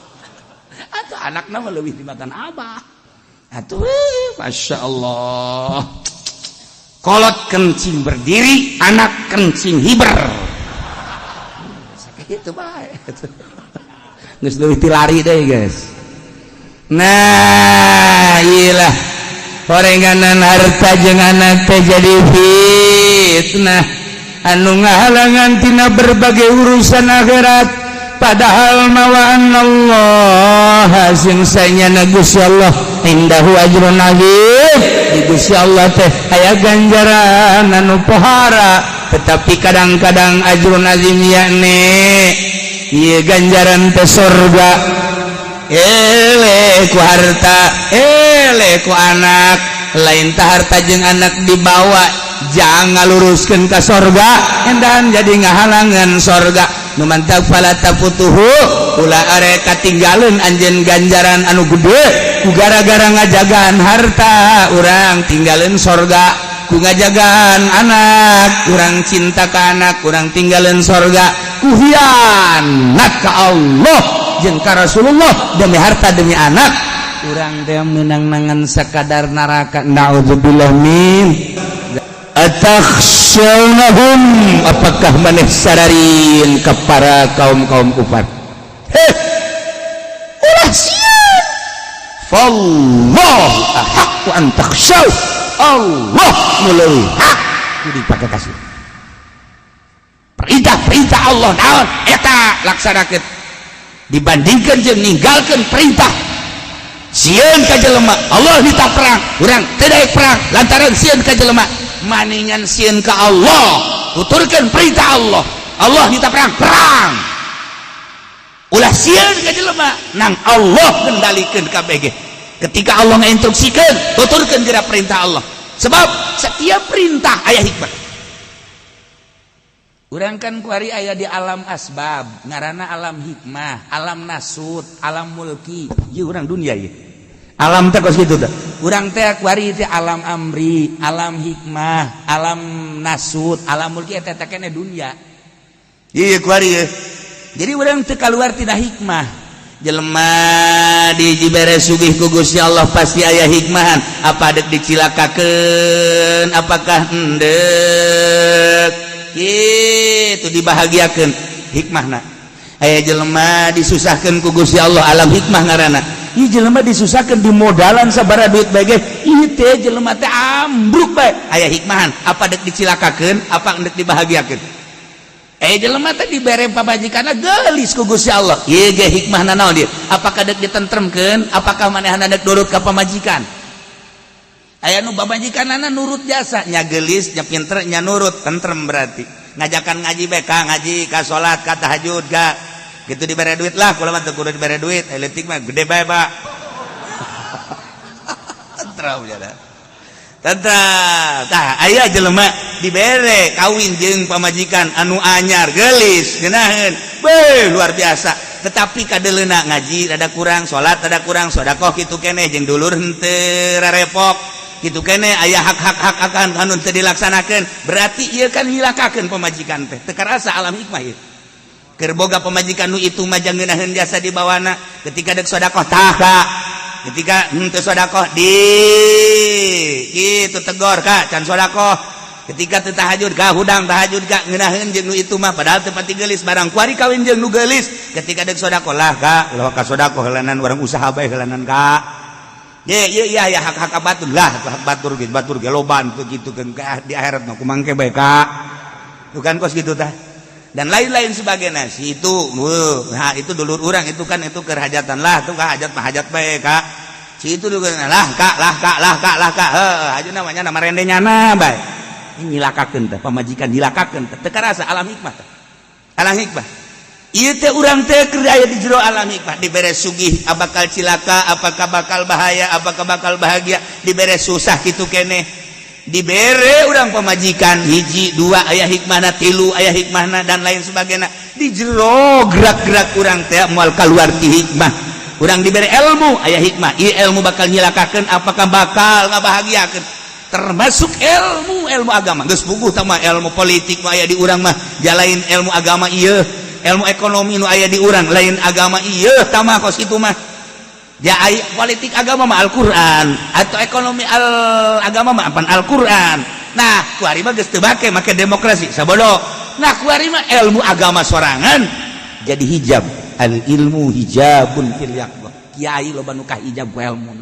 Atuh anakna mah leuwih tibatan abah. Atuh Masya Allah. Kolot kencing berdiri, anak kencing hiber. Itu bae. Geus leuwih ti lari deh, guys. Nah, iyalah horenganan harta jeung anak teh jadi fitnah anu ngahalangan tina berbagai urusan akhirat. Padahal mawa Allah sing sanyana Gusti Allah indahu ajrun azim, di Gusti Allah teh aya ganjaran anu pohara. Tetapi kadang-kadang ajrun azim yakni ieu ganjaran teh surga, ele ku harta, ele ku anak. Lain tah harta jeung anak dibawa. Jangan luruskan ke sorga dan jadi ngahalangan sorga. Nu mantap, fala tafutuhu, ulah arek katinggalin anjeun ganjaran anu gede ku gara-gara ngajagaan harta. Urang tinggalin sorga ku ngajagaan anak. Kurang cinta ke anak, kurang tinggalin sorga ku hianat ka Allah jeung ka Rasulullah demi harta, demi anak. Urang teh menang nangan sekadar neraka, naudzubillah min. Atakhsyawnahum, apakah maneh sararin kepada kaum-kaum kufar? Heh, ulah sieun. Fallahu ahaqqu an takhsyaw, Allah nu leuwih hak kudu dipake kasih. Perintah-perintah Allah naon eta laksanakeun dibandingkan jeung ninggalkeun perintah. Sieun ka jelema, Allah nitah perang, urang teu daek perang lantaran sieun ka jelema. Maningan sieun ka Allah, tuturkeun perintah Allah. Allah nitah perang, perang. Ulah sieun ka jelema, nang Allah kendalikeun KBG. Ketika Allah ngainstruksikeun, tuturkeun geura perintah Allah, sebab setiap perintah aya hikmah. Urang kan kuari aya di alam asbab, ngaranna alam hikmah, alam nasut, alam mulki. Ieu urang dunia ieu alam teh kos kitu teh. Urang teh kuari teh alam amri, alam hikmah, alam nasut, alam mulki, eta teh kene dunia ieu kuari ieu. Jadi urang teu kaluar tina hikmah. Jelema dibere sugih ku Gusti Allah pasti aya hikmahan. Apa dek dicilakakeun, apakah endek itu dibahagiakan, hikmahna. Aya jelema disusahkan ku Gusti Allah, alam hikmah ngaranna. Ieu jelema disusahkan, di modalan sabaraha duit bae ge, ieu teh jelema teh ambruk bae. Aya hikmahan, apa dek dicilakakeun, apa endek dibahagiakeun. Eh, jelema teh dibere pamajikanna geulis ku Gusti Allah, ieu ge hikmahna. Naon dia? Apakah dek ditentremkeun, apakah manehna dek nurut ka pamajikan? Aya nu pamajikanana nurut jasa nya, geulis nya, pinter nya, nurut, tentrem. Berarti ngajakan ngaji bae ka ngaji, ka salat, ka tahajud, ka gitu, dibere duit lah. Kula mah teu kudu dibere duit, leutik mah gede bae, Pak. Tentrem ya, tentrem. Tah, aya jelema dibere kawin jeung pamajikan anu anyar, geulis, ngeunaheun, beuh, luar biasa, tetapi kadeleuna ngaji rada kurang, salat rada kurang, sedekah kitu keneh, jeung dulur henteu rarepok kitu keneh, aya hak-hak hak akan anu teu dilaksanakeun. Berarti ieu kan nyilakakeun pamajikan teh. Teu karasa alam hikmah ieu. Keur boga pamajikan nu itu mah ngeunaheun jasa di bawana. Ketika dek sedekah, tah ka, ketika henteu sedekah di kitu tegor, ka can sedekah. Ketika teu tahajud, ka hudang tahajud, ka ngeunaheun jeung nu itu mah, padahal teu pati geulis. Barang kuari kawin jeung nu geulis, ketika dek sedekah lah, ka ulah ka sedekah heulanan, urang usaha bae heulanan, ka. Ye ye ya ya, hak hak batur lah, hak batur gitu, batur ge loban tuh gitu kan. Di akhirat mah kumangke bae, ka bukan kos gitu tah, dan lain-lain sebagainya. Si itu, nah, itu dulur orang itu kan, itu kerhajatan lah tuh, kak, hajat mah hajat bae, kak. Si itu juga lah, kak, lah, kak, lah, kak, lah, kak. Heuh, aja namanya nama rendenya na bae. Ini nyilakakeun teh pamajikan, nyilakakeun teh. Teu karasa alam hikmah teh. Alam hikmah ieu teh, urang teh keur aya di jero alam hikmah. Dibere sugih bakal cilaka, apakah bakal bahaya, apakah bakal bahagia? Dibere susah kitu keneh. Dibere urang pamajikan hiji dua aya hikmahna, tilu aya hikmahna, dan lain sebagainya. Di jero gerak-gerak urang teh moal keluar ti hikmah. Urang dibere ilmu aya hikmah. Ieu ilmu bakal nyilakakeun, apakah bakal ngabahagiakeun? Termasuk ilmu ilmu agama geus puguh tah mah. Ilmu politik nu aya di urang mah jalain ilmu agama ieu, ilmu ekonomi nu aya di urang lain agama ieu tah mah, kos itu mah. Ya, politik agama mah Al-Qur'an, atau ekonomi al agama mah apa Al-Qur'an. Nah, kuari mah geus teu make make demokrasi sabodo. Nah, kuari mah ilmu agama sorangan jadi hijab. Al ilmu hijabun fil yaqظah. Kiai loba nu hijab ku ilmu,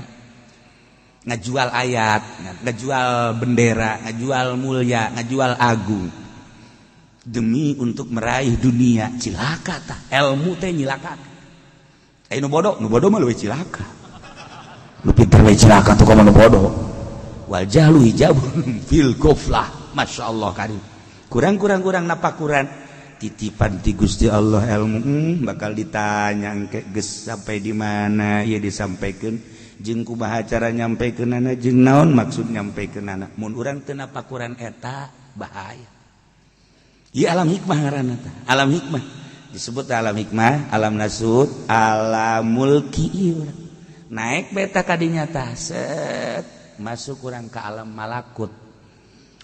ngajual ayat, ngajual bendera, ngajual mulia, ngajual agung demi untuk meraih dunia. Cilaka tah ilmu teh, nyilaka. Eh, nu bodoh, nu bodoh mah leuwih cilaka. Nu pinter we cilaka tuh nu bodoh. Wal jahlu hijabun fil ghaflah. Masya Allah karim. Kurang kurang kurang napakuran titipan ti Gusti Allah ilmu, bakal ditanya engke geus sampai di mana ya disampaikan. Jeung kumaha cara nyampekeunana, jeung naon maksud nyampekeunana. Mun urang teu napakuran eta bahaya. Ieu alam hikmah ngaranna tah. Alam hikmah disebut alam hikmah, alam nasut, alam mulki ieu urang. Naik beta kadinya tah, set masuk urang ke alam malakut,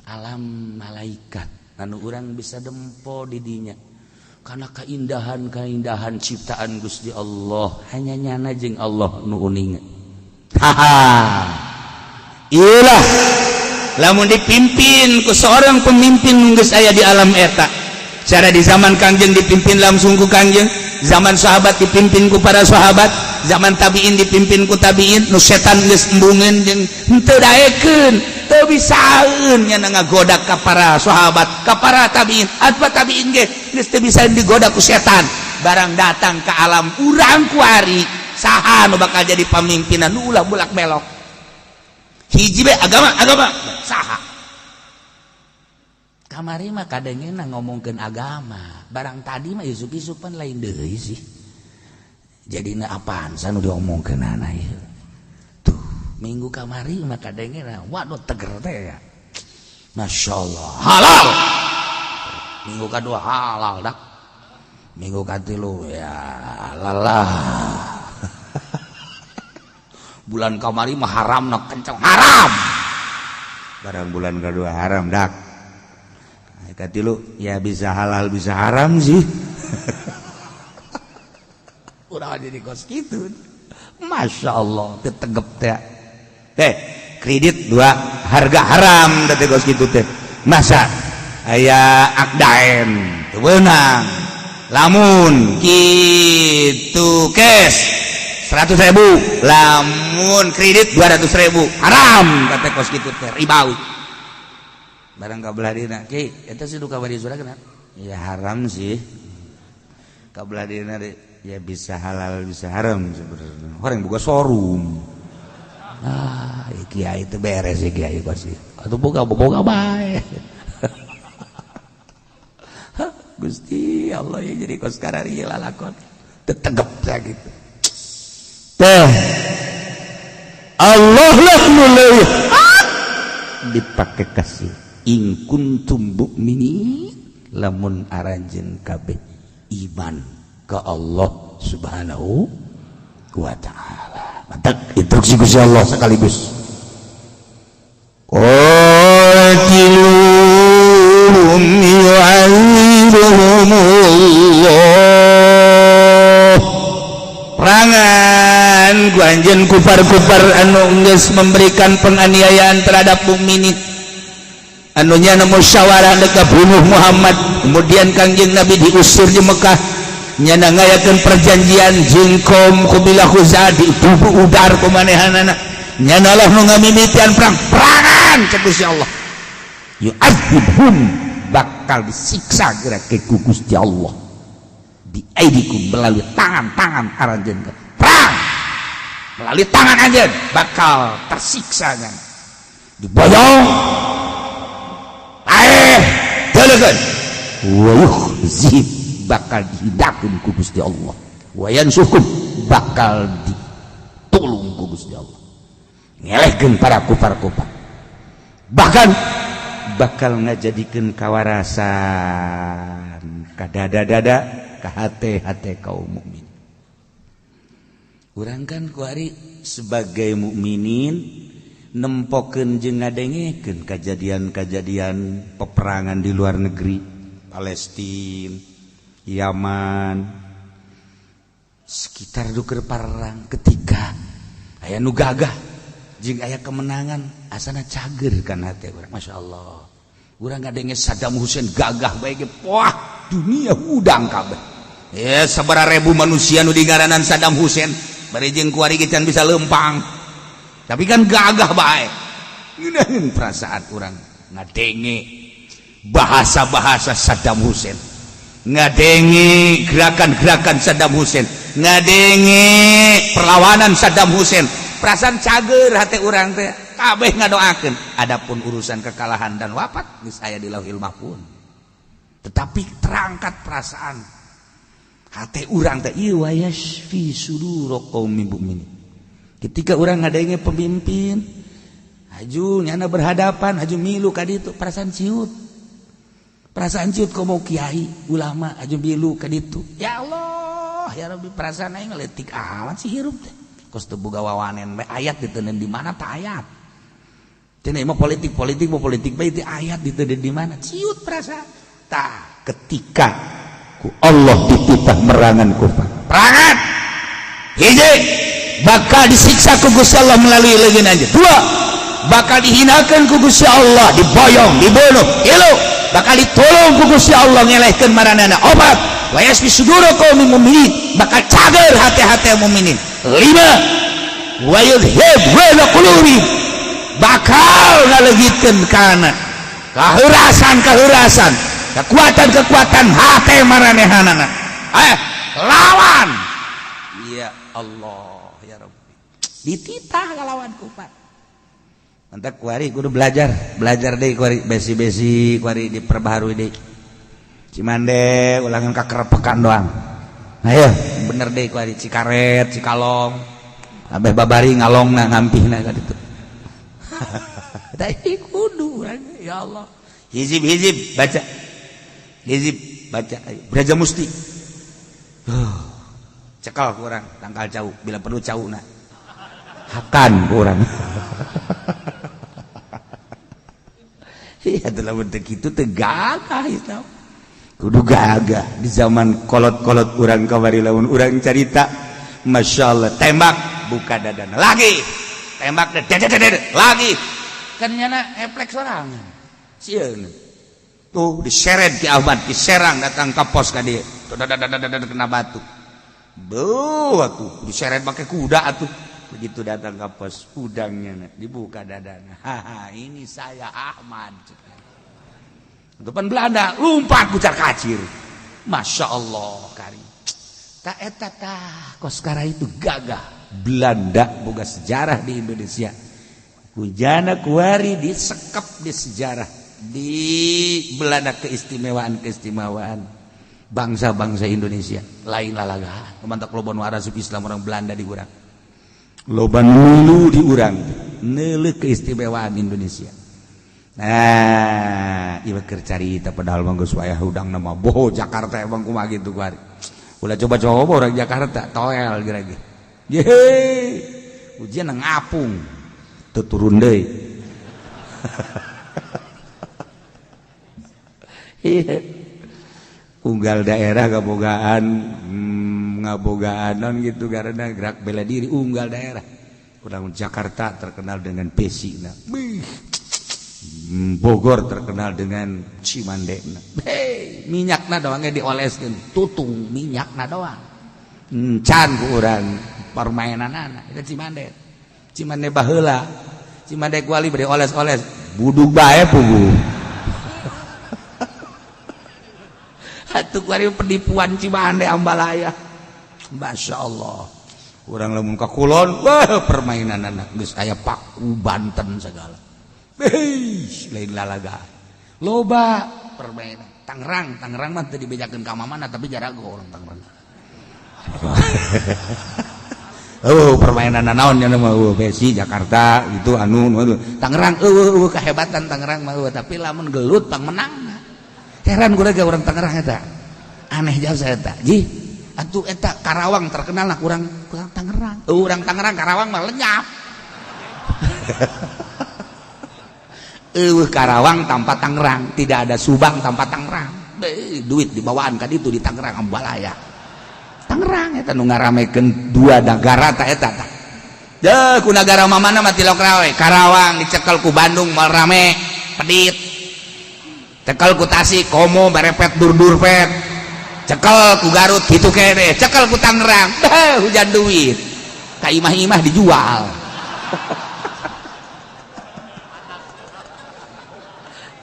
alam malaikat anu urang bisa dempo di dinya karena keindahan-keindahan ciptaan Gusti Allah, hanya nyana jeung Allah nu uninga. Haha, iyalah lamun dipimpin ku seorang pemimpin geus aya di alam eta. Cara di zaman Kangjeng dipimpin langsung ku Kangjeng, zaman sahabat dipimpin ku para sahabat, zaman tabiin dipimpin ku tabiin, nu setan geus embungeun jeung henteu daekeun, teu bisaeun nya ngagoda ka para sahabat, ka para tabiin, atwa tabiin ge geus teu bisa digoda ku setan. Barang datang ke alam urang kuari, saha nu bakal jadi pamimpinan? Nu ulah bulak belok, hiji be, agama, agama. Saha kamari mah kadengena ngomongkeun agama, barang tadi mah isuk-isuk pan lain deui sih. Jadina apaan sanu diomongkeun ieu tuh? Minggu kamari mah kadengena, waduh, teger teh ya, Masya Allah, halal. Minggu kedua halal dak, minggu katilu ya halal lah. Bulan kamari mah haram nak kenceng haram. Barang bulan kedua haram dak, katilu ya bisa halal bisa haram sih. Udah jadi kos gitu, Masya Allah, tetegep teh teh kredit dua harga haram teh kos gitu teh. Masa aya akdain teu beunang? Lamun gitu cash 100.000, lamun kredit 200.000, haram kata kos gitu teh, ribawi. Barang kabelah dina ki eta sih duka bari surah kena. Ya haram sih, kabelah dina ya bisa halal bisa haram sebenarnya. Orang buka showroom. Ah, kiai itu beres sih, kiai pasti atau boga boga bae. Gusti Allah ya, jadi kos karari lalakon tetegep saya gitu teh. Allah lah mulai dipakai kasih in kuntum mukminin, lamun aranjeun kabeh iman ke Allah Subhanahu wa Ta'ala. Mantap instruksi Gusti Allah sekaligus. Qatiluhum yu'adzibuhumullah. Perangan ku anjeun kufar-kufar anu geus memberikan penganiayaan terhadap mukminin, anu nyana musyawarah deka bunuh Muhammad, kemudian Kangjeng Nabi diusir di Mekah, nyana ngayakeun perjanjian jeung kaum kabilah Khuza'ah, ditubuh udar ku manehanana, nyana lah nu ngamimitian perang. Perangan cek Gusti Allah, yu'adzibhum, bakal disiksa geura ku Gusti Allah, bi aidikum, melalui tangan-tangan aranjeun. Perang melalui tangan anjeun, bakal tersiksa nya, diboyong aeh delegeun, wa yukhzihim, bakal dihinakeun ku Gusti Allah, wa yansurkum, bakal ditulung ku Gusti Allah, ngelehkeun para kufar-kufar, bahkan bakal ngajadikeun kawarasan ka dada-dada, ka hate-hate kaum mukmin. Urang kan kuari sebagai mukminin nempokeun jeung ngadengekeun kejadian-kejadian peperangan di luar negeri, Palestina, Yaman, sekitar duker perang. Ketika aya nu gagah jeung aya kemenangan, asana cager kan hati urang, Masya Allah. Urang ngadenge Saddam Hussein gagah bae ge, wah, dunia hudang kabeh ya, sabaraha ribu manusia nu digaranan Saddam Hussein, bari jeung kuari ge can bisa lempang, tapi kan gagah bae. Ngeunaheun perasaan urang ngadenge bahasa-bahasa Saddam Hussein, ngadenge gerakan-gerakan Saddam Hussein, ngadenge perlawanan Saddam Hussein, perasaan cager hati urang teh, kabeh ngadoakeun. Adapun urusan kekalahan dan wafat geus aya di Lauhil Mahfuz, tetapi terangkat perasaan hati urang teh. Ieu wa yashfi sudur qaumin mukminin. Ketika orang ngadenge pemimpin haju nyana berhadapan haju milu ka ditu perasaan ciut. Perasaan ciut komo kiai ulama haju milu ka ditu. Ya Allah, ya Rabbi perasaan aing leutik amat sih hirup teh. Kos teu boga wawanen bae ayat diteundeun di mana tah ayat. Cenah mah politik politik mah politik bae teh ayat diteundeun di mana? Ciut perasaan. Tah ketika ku Allah dititah merangan kufar. Perangan. Hiji bakal disiksa ku Gusti Allah melalui leungeun anjeun. Dua, bakal dihinakeun ku Gusti Allah, diboyong, dibunuh. Tilu, bakal ditolong ku Gusti Allah ngelehkeun maranana. Opat, wa yasfi sudura qaumin mukminin, bakal cager hati-hati mukminin. Lima, wa yudhib wa qulubi, bakal ngaleugitkeun kana kaheurasan-kaheurasan, kekuatan-kekuatan hati maranehanana. Lawan. Ya Allah. Dititah kalawan kufar. Mantap kuari kudu belajar, belajar deui kuari besi-besi kuari diperbaharui deui. Cimande ulangan kakerepekan doang. Ayo bener deui kuari Cikaret, Cikalong. Abeh babari ngalongna ngampihna ka ditu. Tah kudu ya Allah. Hizib-hizib baca. Hizib baca ayo. Braja Musti. Cekal ku urang tangkal cau bila perlu cauna. Hakan kurang. Iya dalam bentuk itu tegagah itu. Kudu gagah di zaman kolot-kolot urang kamari lamun urang carita, Masya Allah tembak buka dadana lagi tembak dede lagi kan nyana refleks sorangan sieun tuh diseret Ki Ahmad ki Serang datang ke pos ka dieu tuh kena batu beuh atuh diseret pakai kuda atuh. Begitu datang ke pos udangnya dibuka dadana. Haha, ini saya Ahmad. Depan Belanda lompat kucar kacir. Masya Allah kari. Tak eta tah koskara itu gagah. Belanda boga sejarah di Indonesia. Kujana kuari disekep di sejarah di Belanda keistimewaan-keistimewaan bangsa-bangsa Indonesia. Lain lalagaan. Mantap loba nu arasup Islam orang Belanda di urang. Loba milu di urang neuleuh keistimewaan Indonesia. Nah, ieu keur carita padahal mah geus wayah hudang nama boho Jakarta emang kumaha kitu kuari. Ulah coba-coba orang Jakarta toel geura ge. Yehe. Ujian ngapung. Teu turun deui. Iya. Unggal daerah kabogaan ngabogaan gitu karena gerak bela diri unggal daerah. Urang Jakarta terkenal dengan pesina. Bogor terkenal dengan Cimandena. Hei, minyakna doang ge dioleskeun, tutung minyakna doang. Can ku urang permainanana eta Cimande. Cimande baheula. Cimande kuali bade oles-oles, budug bae puguh. Atuh kuari penipuan Cimande Ambalaya. Masya Allah. Urang lamun ka kulon, wah permainan anak geus aya Paku Banten segala. Hei, lain lalaga. Loba permainan. Tangerang, Tangerang mah teu dibejakeun ka mana tapi jarago orang Tangerang. Oh, permainan naon nya mah besi Jakarta itu anu Tangerang eueuh kehebatan Tangerang mah tapi lamun gelut pang menang. Heran gue ge orang Tangerang eta. Aneh jauh saya eta. Ji, atuh eta Karawang terkenal lah kurang kurang Tangerang. Urang Tangerang Karawang mah lenyap. Eueuh Karawang tanpa Tangerang, tidak ada Subang tanpa Tangerang. Duit dibawaan ka ditu di Tangerang Ambalaya. Tangerang eta nu ngaramekeun dua nagara ta eta tah. Deuh ku nagara mamana mah tilok rawe. Karawang dicekel ku Bandung mal rame, pedit. Cekel ku Tasik komo barepet dur-durpet. Cekel ku Garut kitu kene, cekel ku Tangerang, bah hujan duit. Ka imah-imah dijual.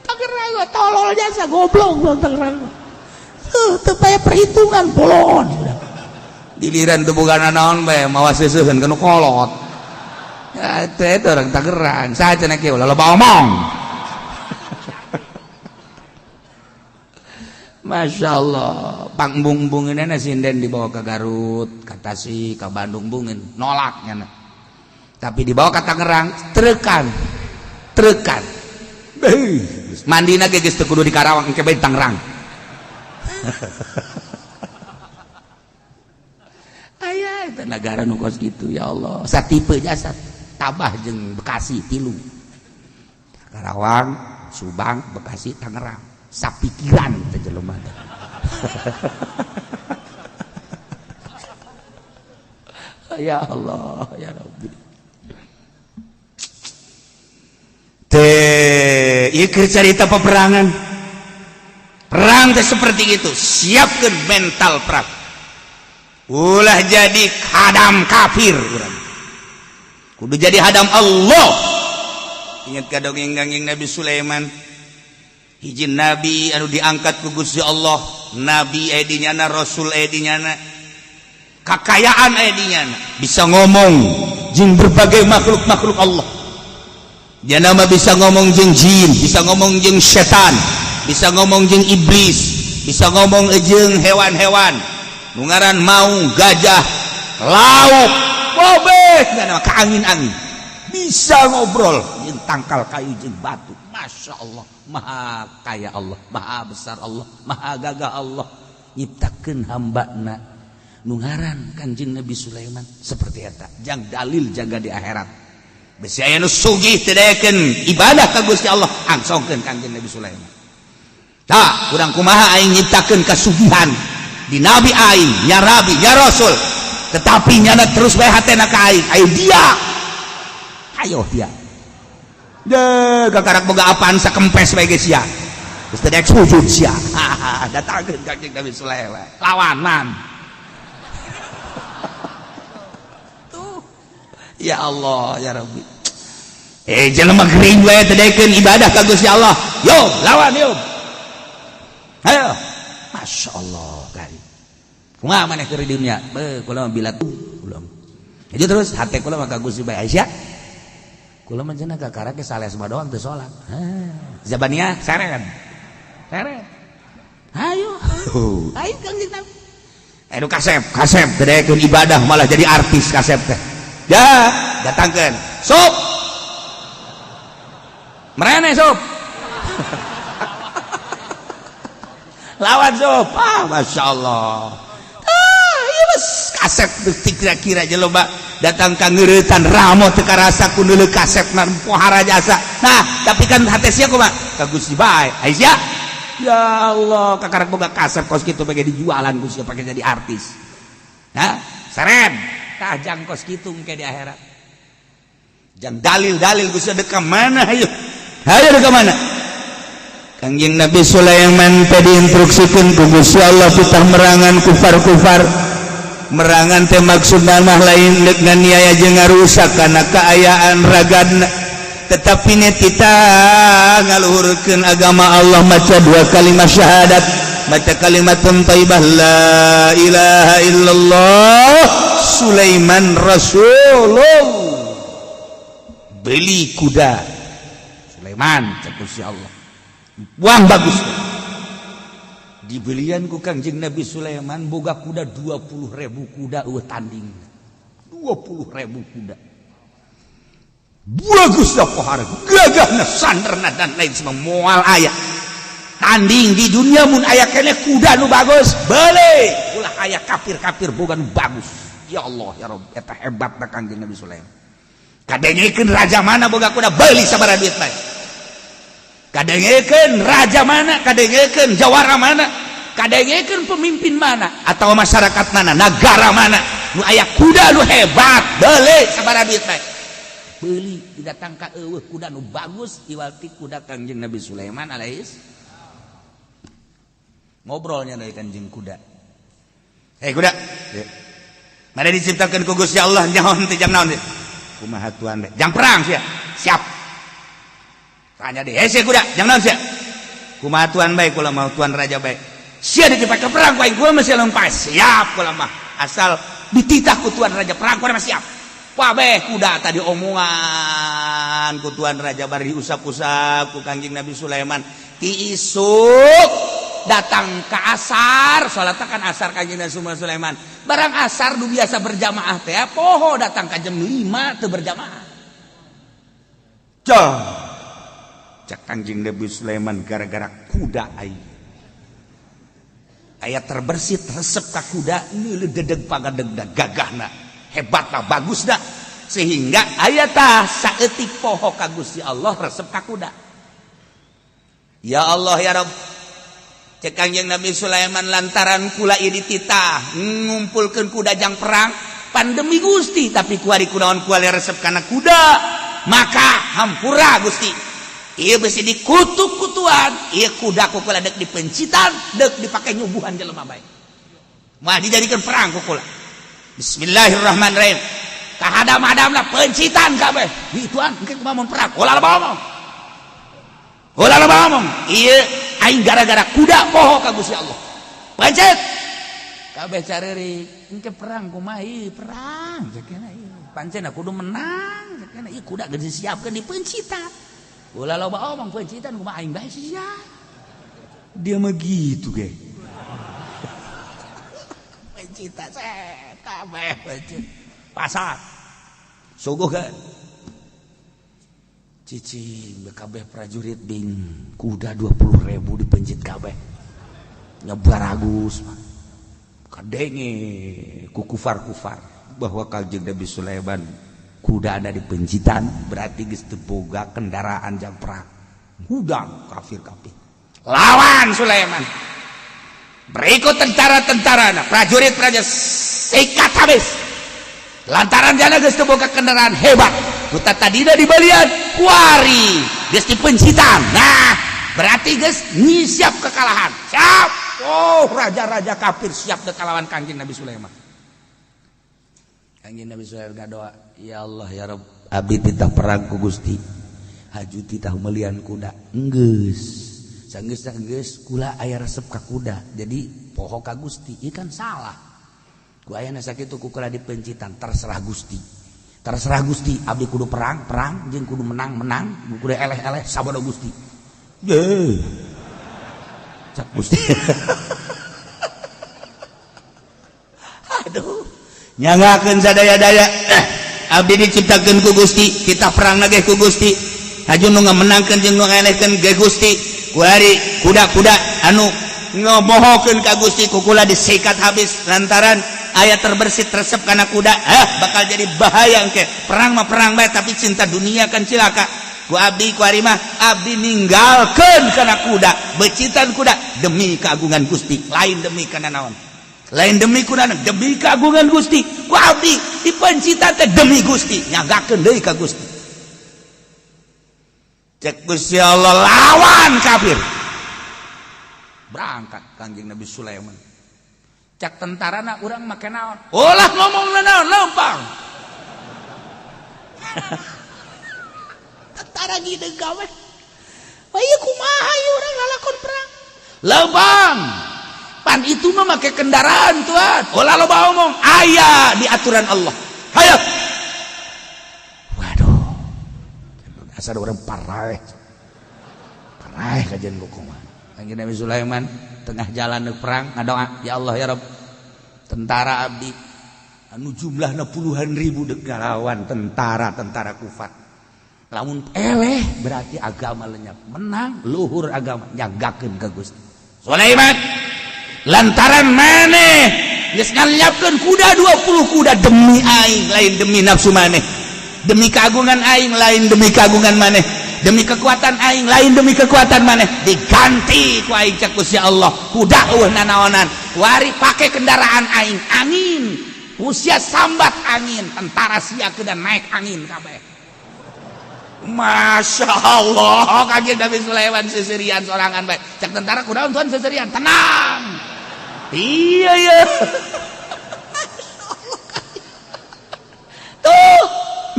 Tangerang tolol jasa goblok bang Tangerang. Teu paya perhitungan bolon. Giliran teu boga naon bae mawa seuseuheun kana kolot. Ya eta orang Tangerang, saha cenah kieu loba omong. Masya Allah, pangbung-bunginna sinden dibawa ke Garut, ke Tasik, ke Bandung bungin, nolak nyana. Tapi dibawa ka Tangerang, trekan. Trekan. Mandina ge geus teu kudu di Karawang, engke bae di Tangerang. Aya eta nagara nu kos kitu, ya Allah. Satipe jasa Tabah jeung Bekasi tilu. Karawang, Subang, Bekasi, Tangerang. Sapikiran teh jelema teh. Ya Allah, ya Rabbi. Teh, ieu keur carita peperangan. Perang teh seperti itu, siapkeun mental perang. Ulah jadi hadam kafir urang. Kudu jadi hadam Allah. Ingat ka dongeng Kangjeng Nabi Sulaiman. Hiji nabi anu diangkat ku Gusti Allah, nabi aya di nyana, rasul aya di nyana, kakayaan aya di nyana, bisa ngomong jeung berbagai makhluk-makhluk Allah. Dia nama bisa ngomong jeung jin, bisa ngomong jeung setan, bisa ngomong jeung iblis, bisa ngomong jeung hewan-hewan. Nu ngaran maung, gajah, lauk, bobeh, ka angin-angin. Bisa ngobrol jeung tangkal kayu jeung batu. Masya Allah, maha kaya Allah, maha besar Allah, maha gagah Allah. Nyiptakeun hambana nu ngaran Kanjeng Nabi Sulaiman seperti eta. Jang dalil jaga di akhirat. Besi aya nu sugih teu daekeun ibadah ka Gusti Allah, angsongkeun Kanjeng Nabi Sulaiman. Tah, urang kumaha aing nyiptakeun kasugihan di nabi aing, ya rabi, ya rasul. Tetapi nyana terus bae hatena ka aing, ayo dia. Ayo dia. De, kakarak boga apaan sakempes bae geus sia. Geus teu daek sujud sia. Datangkeun Kanjeng Nabi Sulaiman. Lawanan. Tuh. Ya Allah, ya Rabbi. Jelema gering wae teu daekeun ibadah ka Gusti Allah. Yo, lawan yo. Ayo. Masya Allah kali. Kumaha maneh keur di dunia? Beuh, kula mah bila tuh kula. Jadi terus hate kula mah ka Gusti bae Aisyah. Kula mah cenah kakara ge saleh mah doang teu salat. Zabaniyah seren. Seren. Ayo. Ayo Kangjeng Nabi. Aduh kasep, kasep teu daekeun ibadah malah jadi artis kasep teh. Ya, datangkeun. Sup. Merene sup. Lawan sup. Ah, Masya Allah. Ah, iya mas kasep kira-kira jelema datang ka ngeuretan ramo teu karasa ku neuleuh kasep na pohara jasa. Nah, tapi kan hate sia kumaha? Ka Gusti bae. Aisyah. Ya Allah, kakarak boga kasep kos kitu bage dijualan ku sia pake jadi artis. Hah? Seren. Tah jang kos kitu engke di akhirat. Jang dalil-dalil Gusti dek ka mana hayu? Hayu dek ka mana? Kangjeng Nabi Sulaiman teh diinstruksikeun ku Gusti Allah titah merangan kufar-kufar. Merangan teh maksudna mah lain deuk nganiaya jeung ngarusak kana kaayaan ragana, tetapi nya titah ngaluhurkeun agama Allah, maca dua kalimat syahadat, maca kalimat thayyibah la ilaha illallah Sulaiman Rasulullah. Beli kuda Sulaiman cek Gusti Allah. Buang bagus. Dibelian ku Kangjeng Nabi Sulaiman boga kuda 20.000 kuda eueuh tanding. 20.000 kuda. Bagus dah pohara, gagahna, sanderna dan lain semua moal aya. Tanding di dunia mun aya keneh kuda nu bagus, beli. Ulah aya kafir-kafir boga nu bagus. Ya Allah ya Rabb, eta hebatna Kangjeng Nabi Sulaiman. Kadengekeun raja mana boga kuda beli sabaraha duit bae. Kadengekeun raja mana, kadengekeun jawara mana, kadengekeun pemimpin mana atau masyarakat mana, negara mana nu aya kuda nu hebat, beli sabaraha duit bae. Beli didatang ka eueuh kuda nu bagus iwal ti kuda Kangjeng Nabi Sulaiman alaihis. Ngobrolnya dari Kanjeng kuda. Hei kuda, mana diciptakeun ku Gusti Allah nyaho teh jang naon teh? Kumaha tuan teh? Jang perang sia. Siap. Tanya deh, hei sia kuda, jang naon sia? Kumaha tuan bae kula mau tuan raja bae. Sia dipake perang ku aing kula mah sia lompat. Siap kula mah. Asal dititah ku tuan raja perang kula mah siap. Wabeh kuda tadi omongan ku tuan raja bari diusap-usap ku Kangjeng Nabi Sulaiman. Ti isuk Datang ke asar, salat kan asar Kanjeng Nabi Sulaiman. Barang asar nu biasa berjamaah teh poho datang ka jam 5 teu berjamaah. Cah. Cak Kanjeng Nabi Sulaiman gara-gara kuda aing. Aya terbersit resep ka kuda neuleuh dedeg pagadegda gagahna, hebatna, bagusna, sehingga aya tah saeutik poho ka Gusti Allah resep ka kuda. Ya Allah ya Rabb, cek Kanjeng Nabi Sulaiman, lantaran kula ieu dititah ngumpulkeun kuda jang perang pandemi Gusti, tapi kuari kunaon kuali resep kana kuda, maka hampura Gusti, ieu besi dikutuk kutuan ieu kuda ku kula dek dipencitan, dek dipake nyubuhan jelema bae, mah dijadikan perang ku kula. Bismillahirrahmanirrahim, kahadam-hadamna pencitan kabeh ituan. Engke kumaha mun perang? Ulah loba omong, ulah loba omong. Ieu aing gara-gara kuda poho ka Gusti Allah. Pencet kabeh, careurik. Engke perang kumaha? Ieu perang cekena, ieu pancen kudu menang cekena, ieu kuda geus disiapkeun dipencitan. Ulah loba omong, pencitan kumaha aing bae sia. Dia mah gitu ge. Pencitan set kabeh, pencet pasar suguh kan cicing kabeh prajurit bing kuda 20.000 dipencit kabeh, nyebar agus kadenge ku kufar-kufar bahwa Kanjeng Nabi Sulaiman kuda ada di pencitan, berarti geus teu boga kendaraan jang perang. Hudang kafir-kafir lawan Sulaiman. Berikut tentara-tentara, prajurit-prajurit sikat habis lantaran jana geus teu boga kendaraan hebat. Kuta tadina dibalian, kuari geus dipencitan. Nah, berarti geus siap kekalahan, siap. Oh, raja-raja kafir siap kekalahan Kanjeng Nabi Sulaiman. Kanjeng Nabi Sulaiman doa, "Ya Allah ya Rabb, abdi titah perang ku Gusti, haju titah melian kuda, enggeus sanggeus geus kula aya resep ka kuda, jadi poho ka Gusti. Ieu kan salah ku ayana sakitu ku kula dipencitan. Terserah Gusti, terserah Gusti, abdi kudu perang perang jeung kudu menang menang, kudu eleh eleh, sabodo Gusti." Ye cak Gusti, aduh, nyangakeun sadaya-daya. Abdi diciptakeun ku Gusti, kita perang nage ku Gusti, haju nu ngamenangkeun jeung nu ngelehkeun ge Gusti. Kuari kuda-kuda anu ngebohokeun ka Gusti ku kula disikat habis lantaran aya terbersit resep karena kuda. Bakal jadi bahaya engke perang mah. Perang bae, tapi cinta dunia kan cilaka. Ku abdi ku ari mah abdi ninggalkeun kana kuda, becitan kuda demi keagungan Gusti, lain demi kana naon, lain demi kuda, demi keagungan Gusti. Ku abdi dipencitan teh demi Gusti, nyagakeun deui ka Gusti. Cek Gusti Allah, lawan kafir. Berangkat Kanjeng Nabi Sulaiman. Cak tentarana, urang make naon? Ulah ngomong naon, lempang. Tentara gitu gawe. Wah, ieu kumaha ieu urang lalakon perang? Lempang. Pan itu mah make kendaraan, tuan. Ulah loba omong, aya di aturan Allah. Hayo. Waduh. Asal orang paraeh. Paraeh kajian kumaha. Kanjeng Nabi Sulaiman tengah jalan perang ngadoa, "Ya Allah ya Rabb, tentara abdi anu jumlahna puluhan ribu dek ngalawan tentara-tentara kufar, lamun eleh berarti agama lenyap, menang luhur agama." Nyagakeun ka Gusti. Sulaiman, lantaran maneh geus ngalenyapkeun kuda 20 kuda demi aing, lain demi nafsu maneh, demi keagungan aing, lain demi keagungan maneh, demi kekuatan aing, lain demi kekuatan maneh, diganti ku aing cek Gusti Allah, kuda eueuh nanaonan, wari pake kendaraan aing, angin. Usia sambat angin, tentara sia kedah naik angin kabeh. Masya Allah, kaget Nabi Sulaiman seserian sorangan bae. Cek tentara, kunaon tuan seserian? Tenang. Iya iya. Tuh,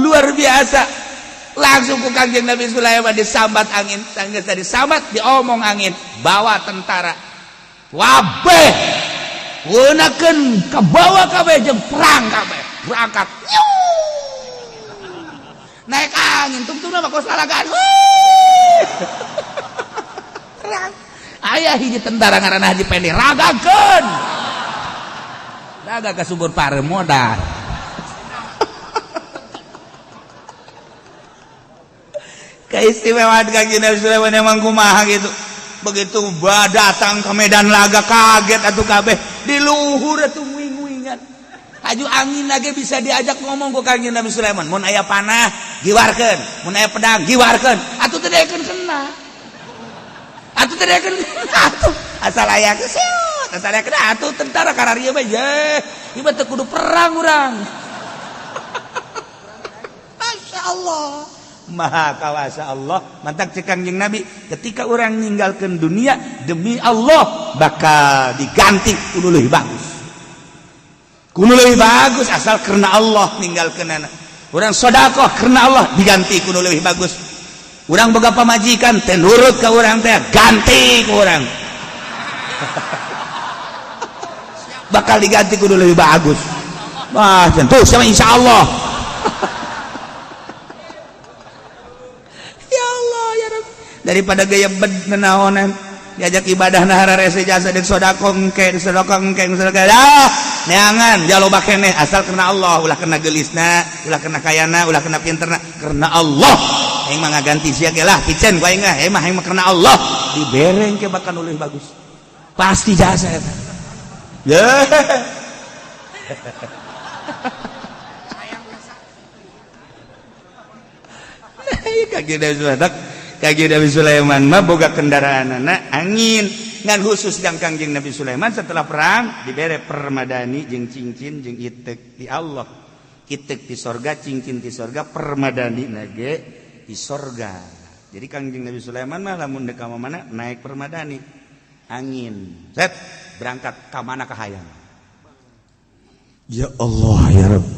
luar biasa. Langsung ku Kangjeng Nabi Sulaiman disambat angin, sanggeus disambat diomong angin, bawa tentara. Wabeh. Gunakeun kabawa kabeh jeung perang kabeh. Berangkat. Naik angin tungtungna mah kos lalagaan. Perang. Aya hiji tentara ngaranna Haji Pendi, ragakeun. Raga ka subur pare modar. Keistimewaan Kangjeng Nabi Sulaiman emang kumaha gitu. Begitu datang ke medan laga kaget atuh kabeh di luhur atuh nguing-nguingan. Aju angin lagi bisa diajak ngomong ku Kangjeng Nabi Sulaiman. Mun aya panah giwarkeun, mun aya pedang giwarkeun, atuh teu daekeun kena. Atuh teu daekeun kena atuh. Asal aya keseot, asal aya kena atuh tentara kararieu mah ye. Ieu mah teu kudu perang urang. Masya Allah. Maha kawasa Allah. Mantak cek Kangjeng Nabi, ketika orang ninggalkan dunia demi Allah bakal diganti kudu leuwih bagus. Kudu leuwih bagus asal karena Allah ninggalkeun anak. Urang sedekah karena Allah diganti kudu leuwih bagus. Urang boga pamajikan teh nurut ka urang teh ganti ku urang. Bakal diganti kudu leuwih bagus. Wah, tentu sama insyaallah. Daripada gaya bed nenaonan diajak ibadah nah hararese jasa deuk sedekah engke sedekah engke sedekah ah neangan jaloba keneh asal karena Allah ulah kena geulisna ulah kena kayana ulah kena pinterna karena Allah aing mah ngaganti sia ge lah piceun ku aing mah aing mah karena Allah dibereng ke bakal leuwih bagus pasti jasa eta ye Kangjeng Nabi Sulaiman mah boga kendaraan anak angin ngan khusus yang Kangjeng Nabi Sulaiman setelah perang dibere permadani jeung cincin jeung itek di Allah itek di sorga cincin di sorga permadani nage di sorga. Jadi Kangjeng Nabi Sulaiman mah lamun deuk ka mana naik permadani angin set berangkat ka mana ka hayang. Ya Allah ya Rabb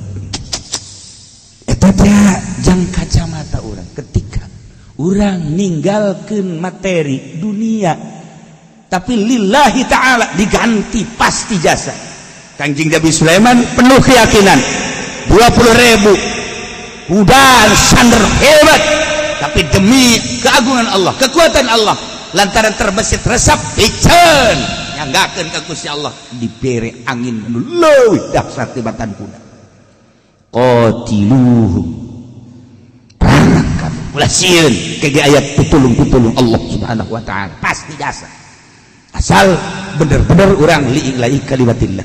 eta teh jang kacamata urang ketika urang ninggalkeun materi dunia tapi lillahi ta'ala diganti pasti jasa. Kangjeng Nabi Sulaiman penuh keyakinan 20.000 kuda sander hebat tapi demi keagungan Allah kekuatan Allah lantaran terbesit resep piceun nyanggakeun ka Gusti Allah dibere angin anu leuwih dahsyat tibatan kuda. Qatiluhum perang ulah sieun kege ayat pitulung-pitulung Allah Subhanahu wa taala pasti jasa asal bener-bener urang lii'lai kalimatillah.